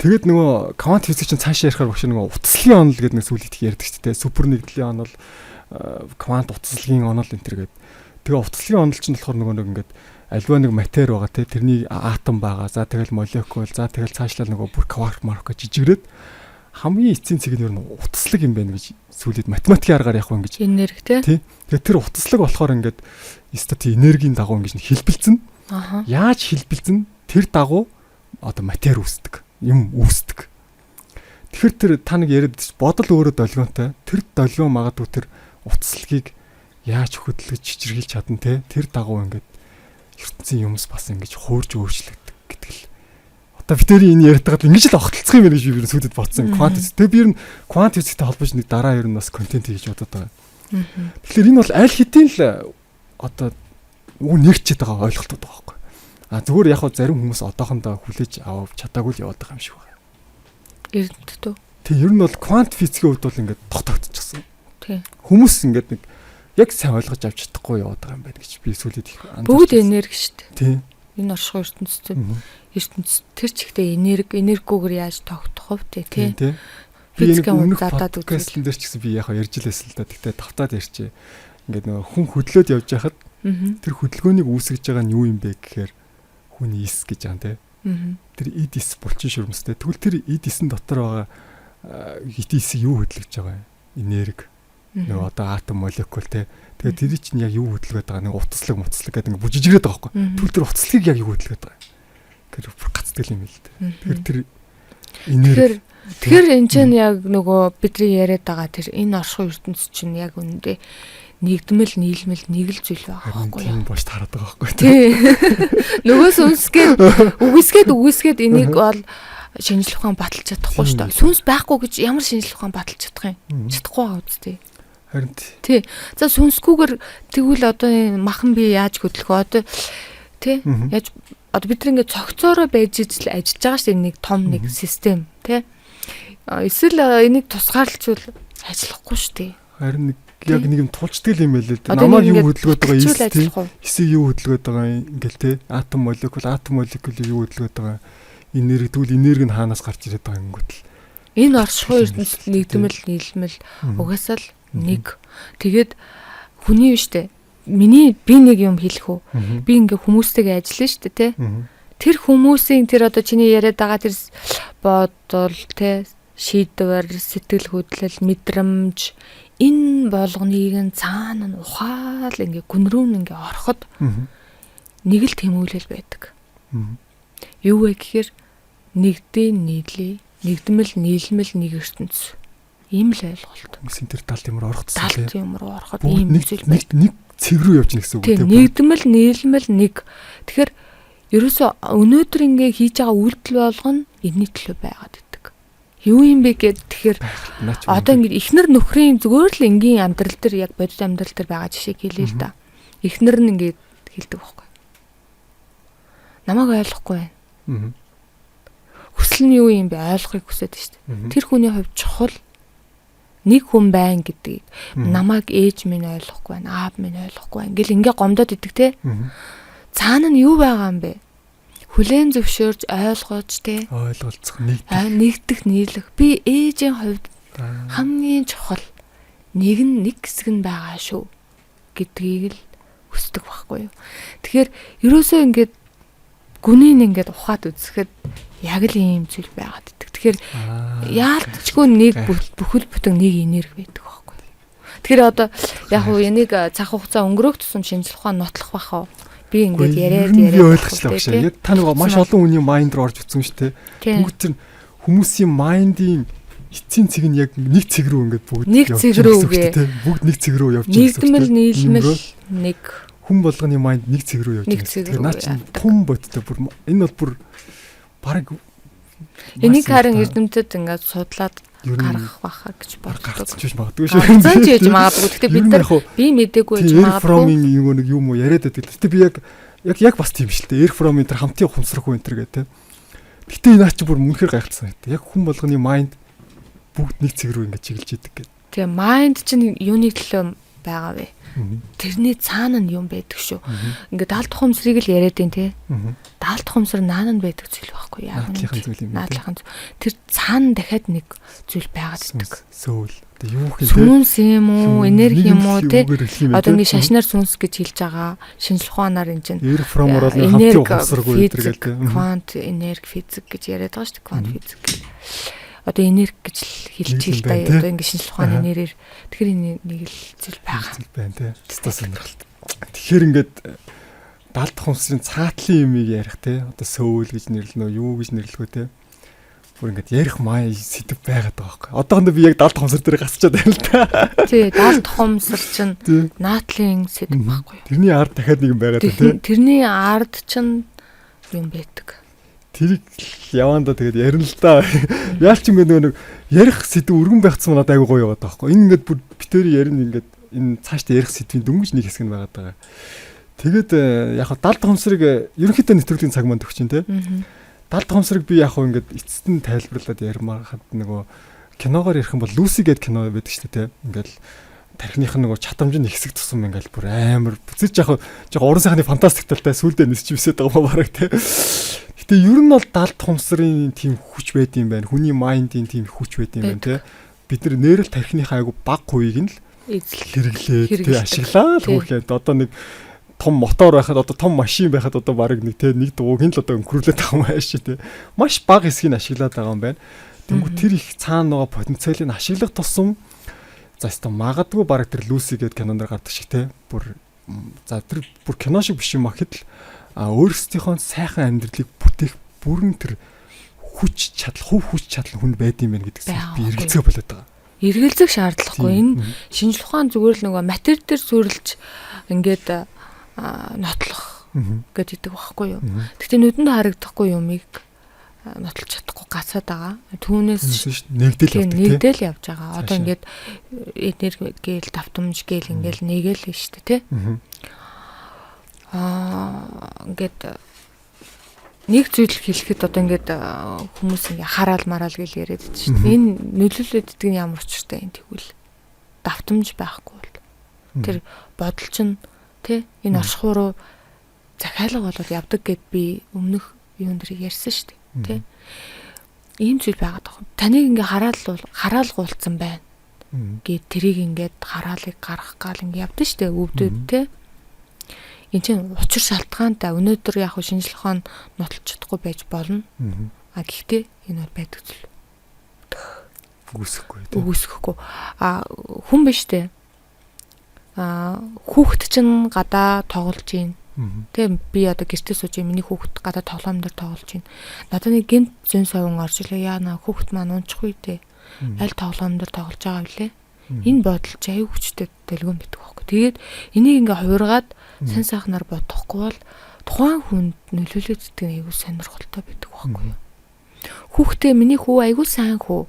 Тэгээд нөгөө квант физик чинь цаашаа ярихаар багш нөгөө утаслын онол гэдэг нэг зүйлийг их ярьдаг ч тийм супер нэгдлийн онол, квант утаслагын онол энэ төр гэдэг. Тэгээ утаслын онол чинь болохоор нөгөө нэг ингээд альва нэг матер байгаа те тэрний атом байгаа. За тэгэл молекул, за тэгэл цаашлаа нөгөө бүр кварк марк гэж жижигрээд хамгийн эцсийн цэг нь ер нь утаслаг юм байна гэж сүлээд математикийн аргаар яг ингэж энерги те. Тий. Тэгээ тэр утаслаг болохоор ингээд стати энергийн дагуу ингэж хэлбэлцэн. Яаж хэлбэлцэн тэр дагуу одоо матер үүсдэг. Юм үүсдэг. Тэгэхээр тэр та нэг яриад бодол өөрөө долгионтой. Тэр долгион магадгүй тэр утаслагийг яаж хөдөлгөж чичирхийлж чадна те. Тэр дагуу ингээд ертөнцийн юмс бас ингэж хуурж өөрчлөгдөг гэдэг л. Одоо бид тэрийн энэ яриад байгаад ингэж л огтлцох юм байна гэж би сүйдэд бодсон. Квант физик. Тэгээ би ер нь квант физиктэй холбож нэг дараа ер нь бас контент хийж бодод байгаа. Тэгэхээр энэ бол аль хэдийн л одоо уг нэгчээд байгаа ойлголтууд байгаа байхгүй. А зүгээр яг хөө зарим хүмүүс одоохондоо хүлээж авав чадаагүй л яваад байгаа юм шиг байна. Эрдэмтэд үү? Тэг ер нь бол квант физикийн хувьд бол ингээд тогтогдчихсон. Тий. Хүмүүс ингээд нэг яг сайн ойлгож авч чадахгүй яваад байгаа юм байна гэж би сүүлд их анзаарч. Бүгд энерги шүү дээ. Тий. Энэ оршихуй ертөнцид ертөнц тэр чигтээ энерги энергигүйгээр яаж тогтох вэ тий? Тий. Би Физикийн хувьд өмнөх задаад үзвэл подкастн дээр ч гэсэн би яг ярьж лээсэн л да. Тэгтээ тавтаад ярьчээ. Ингээд нөгөө хүн хөдлөөд явж байхад тэр хөдөлгөөнийг үүсгэж байгаа нь юу юм бэ гэхээр хүний эс гэж байгаа тий. Тэр эд эс булчин шүрмстэй. Тэгвэл тэр эд эсэн дотор байгаа эд эсийг юу хөдөлгөж байгаа юм? Энерги. Нөгөө одоо атом, молекул тий. Тэгээд тэр чинь яг юу хөдөлгөөд байгаа нэг утаслаг муцлаг гэдэг ингээд бүжижрээд байгаа байхгүй. Тэгвэл тэр утаслагыг яг юу хөдөлгөөд байгаа юм? Тэр бүр гацдаг юм л дээ. Тэгэхээр тэр энерги. Тэгэхээр энэ чинь яг нөгөө бидний яриад байгаа тэр энэ оршихуй ертөнц чинь яг үүндээ нэгдмэл нийлмэл нэг л зүйл байгаа байхгүй юу? Тийм бош тараад байгаа байхгүй. Тий. Нөгөө сүнсгээд үгүйсгээд энийг бол шинжлэх ухаан баталж чадахгүй шүү дээ. Сүнс байхгүй гэж ямар шинжлэх ухаан баталж чадах юм? Чадахгүй байгаа үстэй. Харин тий. За сүнсгүйгээр тэгвэл одоо махан би яаж хөдлөх вэ? Одоо тий яаж одоо бид нар ингээд цогцоороо байж ижил ажиллаж байгаа шүү дээ нэг том нэг систем тий. Эсвэл энийг тусгаарлчвал ажиллахгүй шүү дээ. Харин нэг яг нэг юм тулчдаг юм байл л дээ. Намайг юу хөдөлгөөд байгаа эс тий. Эсийг юу хөдөлгөөд байгаа юм ингээл тий. Атом молекул, атом молекулыг юу хөдөлгөөд байгаа энерги тэгвэл энерги нь хаанаас гарч ирээд байгаа юм гот л. Энэ оршихуй ертөнцид нэгдмэл нийлмэл угаасаа л нэг. Тэгээд хүний биш үү? Миний би нэг юм хэлэх үү? Би ингээ хүмүүстэйгээ ажиллана шүү дээ тий. Тэр хүмүүсийн тэр одоо чиний яриад байгаа тэр бодол те, шийдвэр, сэтгэл хөдлөл, мэдрэмж энэ болгоныг нь цаана нь ухаал ингээ гүн рүү нь ингээ ороход нэг л тэмүүлэл байдаг. Юу вэ гэхээр нэгдээ нийлээ, нэгдмэл нийлмэл нэг ертөнц. Ийм л ойлголт. Хүмүүсийн тэр далд юм руу орох гэсэн тийм. Далд юм руу ороход ийм зүйл нэг нэг цэг рүү явж гэсэн үг тийм. Нэгдмэл нийлмэл нэг. Тэгэхээр ерөөсөө өнөөдөр ингээ хийж байгаа үйлдэл болгоно энэний төлөө байгаад идэг. Юу юм бэ гэд тэгэхээр одоо ингээ эхнэр нөхрийн зүгээр л энгийн амьдрал дээр яг бодит амьдрал дээр байгаа жишээг хэлье л да. Эхнэр нь ингээ хэлдэг байхгүй. Намайг ойлгохгүй байна. Хүсэл нь юу юм бэ? Ойлгохыг хүсэж шүү дээ. Тэр хүний хувьд чухал нэг хүн байна гэдгийг намайг ээж минь ойлгохгүй байна, аав минь ойлгохгүй байна гэл ингээ гомдоод идэг те. Цаана нь юу байгаа юм бэ? Хүлээн зөвшөөрж ойлгож те. Ойлголцох, нэгдэх, нийлэх. Би ээжийн хувьд хамгийн чухал нэг нь нэг хэсэг нь байгаа шүү гэдгийг л хүсдэг байхгүй юу. Тэгэхээр ерөөсөө ингээд гүнийг ингээд ухаад үзэхэд яг л ийм зүйл байгаад идэг. Тэгэхээр яалтчгүй нэг бүхэл бүтэн нэг энерги байдаг байхгүй. Тэгэхээр одоо яг уу энийг цаг хугацаа өнгөрөөх тусам шинжлэх ухаан нотлох бах уу? Би ингээд яриад яриад ойлгочлаа багш. Яг та нэг маш олон хүний майнд руу орж утсан шүү дээ. Бүгд тэр хүмүүсийн майндын эцсийн цэг нь яг нэг цэг рүү ингээд бүгд нэг цэг рүү бүгд нэг цэг рүү явж байгаа гэсэн. Нэгдмэл нийлмэл нэг хүн болгоны майнд нэг цэг рүү явж байгаа. Тэгэхээр наа чинь том бодтой бүр энэ бол бүр бараг энийг харин эрдэмтэд ингээд судлаад гаргах байхаа гэж боддог. Гарцж магадгүй шүү. Гарцж яж магадгүй. Гэхдээ бид нар би мдээгүй байж магадгүй. Фромын юм нэг юм уу яриад байдаг. Гэтэ би яг бас тийм шүү дээ. Эрх Фромын тэр хамтын ухамсарх хүн энэ төр гэдэг. Гэтэ энэ наа чи бүр үнэхээр гайхалсан. Яг хүн болгоны майнд бүгд нэг цэг рүү ингээд чиглэж идэг гэдэг. Тэгээ майнд чинь юуны төлөө байгаа вэ? Тэрний цаана нь юм байдаг шүү. Ингээд даалт ухамсарыг л яриад байна те. Даалт ухамсар наана нь байдаг зүйл байхгүй яа. Наадлынхан зүйл юм. Наадлынхан зүйл. Тэр цаана дахиад нэг зүйл байгаад идэг. Сөүл. Одоо юу гэх юм те. Сүнс юм уу, энерги юм уу те. Одоо ингээд шашнаар сүнс гэж хэлж байгаа. Шинжлэх ухаанаар энэ чинь Эрх Фромор бол хамтын ухамсаргүй энэ төр гэл те. Квант энерги физик гэж яриад байгаа шүү дээ. Квант физик. Одоо энерги гэж хэлж хэл та одоо ингэ шинжлэх ухааны нэрээр тэгэхээр энэ нэг л зүйл байгаа. Зүйл байна те. Тэстэ сонирхолтой. Тэгэхээр ингээд далд ухамсарын цаатлын юмыг ярих те. Одоо сөүл гэж нэрлэнэ үү, юу гэж нэрлэх вэ те. Бүр ингээд ярих май сэдв байгаад байгаа байхгүй. Одоохондоо би яг далд ухамсар дээр гасчаад байна л та. Тий, далд ухамсар чинь наадлын сэдв байхгүй юу? Тэрний ард дахиад нэг юм байгаад байна те. Тэрний ард чинь юм байдаг. Тэрийг явандаа тэгээд ярина л да. Яалч ингээд нөгөө нэг ярих сэдв өргөн байхцсан надад айгүй гоё яваад байгаа байхгүй. Энэ ингээд бүр битэрийн ярина ингээд энэ цаашдаа ярих сэдвийн дөнгөж нэг хэсэг нь байгаад байгаа. Тэгээд яг хав далд ухамсарыг ерөнхийдөө нэвтрүүлгийн цаг манд өгч чинь те. Далд ухамсарыг би яг хав ингээд эцэст нь тайлбарлаад ярмаар хад нөгөө киногоор ярих юм бол Люси гэдэг кино байдаг шүү дээ те. Ингээд тархиных нь нөгөө чадамж нь ихсэх тусам ингээл бүр амар зүж яг жоо уран сайхны фантастик талтай сүулдэ нисч бисээд байгаа юм бараг те. Гэтэ ер нь бол далд ухамсарын тийм хүч байд юм байна. Хүний майндын тийм хүч байд юм байна те. Бид нар нэрэл тархиныхаа айгу баг хувийг нь л хэрэглээд те ашиглаа л хүүхэд. Одоо нэг том мотор байхад одоо том машин байхад одоо бараг нэг те нэг дугуйг нь л одоо өнгөрүүлээд байгаа юм ааш те. Маш бага хэсгийг ашиглаад байгаа юм байна. Тэнгүү тэр их цаана байгаа потенциалыг ашиглах тусам за өстө магадгүй бараг тэр Люси гэдэг кинон дээр гардаг шиг те. Бүр за тэр бүр кино шиг биш юм а гэхэд л өөрсдийнхөө сайхан амьдралыг бүтээх бүрэн тэр хүч чадал, хувь хүч чадал хүнд байд юм байна гэдэгс би эргэлзээ болоод байгаа. Эргэлзэх шаардлагагүй. Энэ шинжлэх ухаан зүгээр л нөгөө матер дээр сүрэлж ингээд нотлох гэж идэг байхгүй юу. Гэхдээ нүдэнд харагдахгүй юмыг нотлож чадахгүй гацаад байгаа. Түүнээс нэгдэл явдаг тийм. Нэгдэл явж байгаа. Одоо ингээд энерги гээл давтамж гээл ингээл нэгээл шүү дээ тий. Ингээд нэг зүйл хэлэхэд одоо ингээд хүмүүс ингээ хараал мараал гэл яриад байдаг шүү дээ. Энэ нөлөөлөд идэх нь ямар учиртай юм тэгвэл давтамж байхгүй бол тэр бодол чинь тий энэ оршихуу руу захиалга болоод явдаг гэд би өмнөх юун дээр ярьсан шүү дээ. Тэ. Ийм зүйл байгаад байгаа. Таныг ингээ хараалгуулсан байна. Гээд тэрийг ингээд хараалыг гаргах гал ингээ явдсан шүү дээ. Өвдөд тэ. Энэ чинь учир шалтгаантай. Өнөөдөр яг хөө шинжлэх ухаан нотолж чадахгүй байж болно. А гэхдээ энэ бол байдаг зүйл. Үгүйсэхгүй тийм. Үгүйсэхгүй. А хүн биш үү? А хүүхэд чинь гадаа тоглож гин. Тэ би одоо гэртээ сууж миний хүүхэд гадаа тоглоом дээр тоглож гин. Надад нэг гинт зөн совин орж илээ. Яана хүүхэд маань унчихгүй дээ. Аль тоглоом дээр тоглож байгаа вүлээ? Энэ бодол чи аюу хүчтэй дэлгүүн байдаг байхгүй. Тэгээд энийг ингээ хувиргаад сайн сайхнаар бодохгүй бол тухайн хүнд нөлөөлөд идэх нь аюу сонирхолтой байдаг байхгүй юу? Хүүхдээ миний хүү аюу сайн хүү.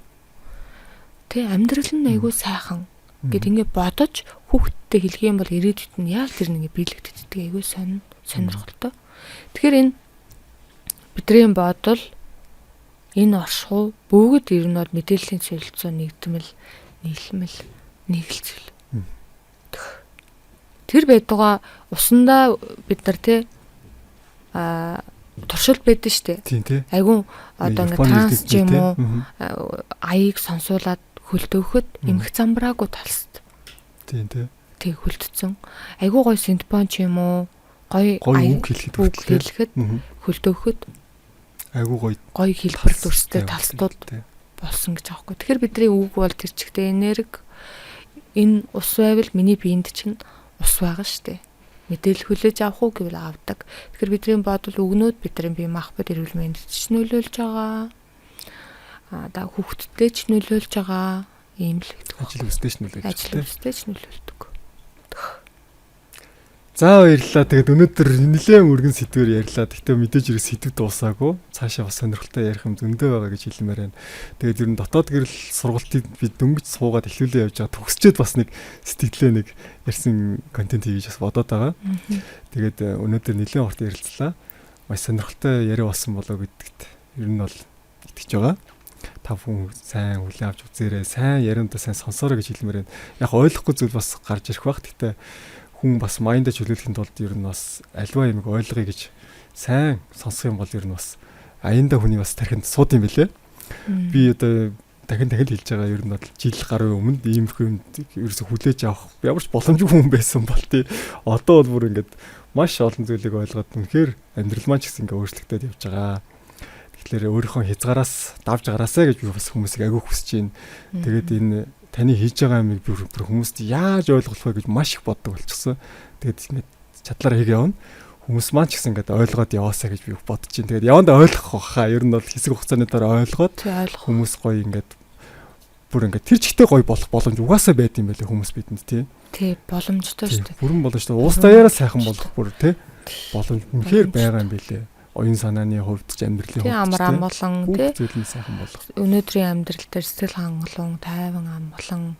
Тэ амьдрал нь аюу сайхан гэд ингээ бодож хүүхдтэй хэлэх юм бол ирээдүйд нь яг тэр нэг биелэгддэг аюу сонирхолтой. Тэгэхээр энэ бидний бодол энэ оршихуй бүгд ер нь бол мэдээллийн солилцоо нэгдмэл нийлмэл нийгэлцэл. Тэр байдгаа усандаа бид нар те туршилт байдсан шүү дээ. Тийм тий. Айгун одоо ингээ транс ч юм уу аяыг сонсуулаад хөлдөөхөд эмх замбраагүй талст. Тийм тий. Тэг хөлдсөн. Айгуу гой синтпон ч юм уу гой үг хэлэхэд хөлдөөхөд айгуу гой гой хэлбэр дүрстэй талстууд болсон гэж аахгүй. Тэгэхээр бидний үг бол тэр чигтээ энерги энэ ус байвал миний биед чинь ус байгаа шүү дээ. Мэдээлэл хүлээж авах уу гэвэл авдаг. Тэгэхээр бидний бодол өгнүүд бидний бие махбод эрүүл мэндэд ч нөлөөлж байгаа. Аа хүүхдтэй ч нөлөөлж байгаа. Ийм л гэдэг. Ажил үйлстэй ч нөлөөлж байгаа. Ажил үйлстэй ч нөлөөлдөг. За баярлалаа. Тэгээд өнөөдөр нэлээд өргөн сэдвээр ярьлаа. Гэхдээ мэдээж хэрэг сэдв дуусаагүй. Цаашаа бас сонирхолтой ярих юм зөндөө байгаа гэж хэлмээр байна. Тэгээд ер нь дотоод гэрэл сургалтыг би дөнгөж суугаад эхлүүлээ явж байгаа. Төгсчөөд бас нэг сэтгэлээ нэг ярьсан контент хийж бас бодоод байгаа. Тэгээд өнөөдөр нэлээд урт ярилцлаа. Маш сонирхолтой яриа болсон болоо гэдэгт ер нь бол итгэж байгаа. Та бүхэн сайн хүлээн авч үзээрэй. Сайн яриандаа сайн сонсоорой гэж хэлмээр байна. Яг ойлгохгүй зүйл бас гарч ирэх бах. Гэхдээ хүн бас майндаа чөлөөлөхийн тулд ер нь бас альва юмыг ойлгоё гэж сайн сонсох юм бол ер нь бас аяндаа хүний бас тархинд сууд юм билэ. Би одоо дахин дахин хэлж байгаа ер нь бол жил гаруй өмнө иймэрхүү юм ерөөсө хүлээж авах ямар ч боломжгүй хүн байсан бол тий. Одоо бол бүр ингээд маш олон зүйлийг ойлгоод үнэхээр амьдрал маань ч гэсэн ингээд өөрчлөгдөд явж байгаа. Тэгэхээр өөрийнхөө хязгаараас давж гараасаа гэж би бас хүмүүсийг агиу хүсэж байна. Тэгээд энэ таны хийж байгаа юмыг би бүр хүмүүст яаж ойлгох вэ гэж маш их боддог болчихсон. Тэгээд ингээд чадлаараа хийгээ явна. Хүмүүс маань ч гэсэн ингээд ойлгоод яваасаа гэж би бодож чинь. Тэгээд явандаа ойлгох хаа. Ер нь бол хэсэг хугацааны дараа ойлгоод хүмүүс гоё ингээд бүр ингээд тэр чигтээ гоё болох боломж угаасаа байд юм байлээ хүмүүс бидэнд тий. Тий, боломжтой шүү дээ. Бүрэн боломжтой. Уус даяараа сайхан болох бүр тий. Боломж үнэхээр байгаа юм билээ. Оюун санааны хувьд ч амьдралын хувьд ч амар амгалан тий зүйл нь сайхан болох. Өнөөдрийн амьдрал дээр сэтгэл хангалуун, тайван амгалан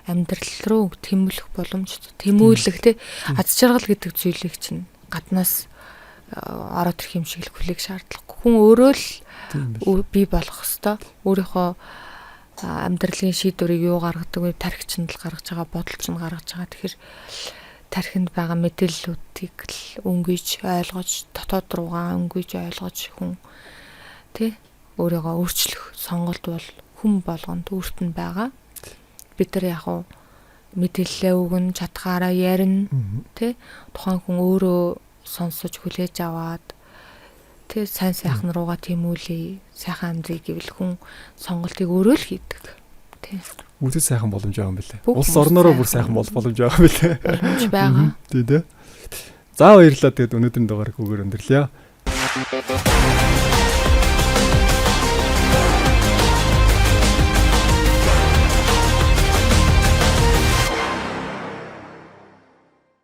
амьдрал руу тэмүүлэх боломжтой. Тэмүүлэх тий аз жаргал гэдэг зүйлийг чинь гаднаас ороод ирэх юм шиг л хүлээх шаардлагагүй. Хүн өөрөө л бий болох хэвээр өөрийнхөө амьдралын шийдвэрийг юу гаргадаг вэ? Тархи чинь л гаргаж байгаа, бодол чинь гаргаж байгаа. Тэгэхээр тархинд байгаа мэдээллүүдийг л өнгөж ойлгож, дотоод руугаа өнгөж ойлгож хүн тий өөрийгөө өөрчлөх сонголт бол хүн болгонд өөрт нь байгаа. Бид нар яг уу мэдээлэлээ өгнө, чадхаараа ярина тий тухайн хүн өөрөө сонсож хүлээж аваад тий сайн сайхан руугаа тэмүүлээ, сайхан амьдрыг гэвэл хүн сонголтыг өөрөө л хийдэг. Тий. Бүгд сайхан боломж байгаа юм билээ. Улс орноороо бүр сайхан болох боломж байгаа юм билээ. Боломж байгаа. Тий дээ. За баярлалаа. Тэгээд өнөөдрийн дугаарыг үгээр өндөрлөё.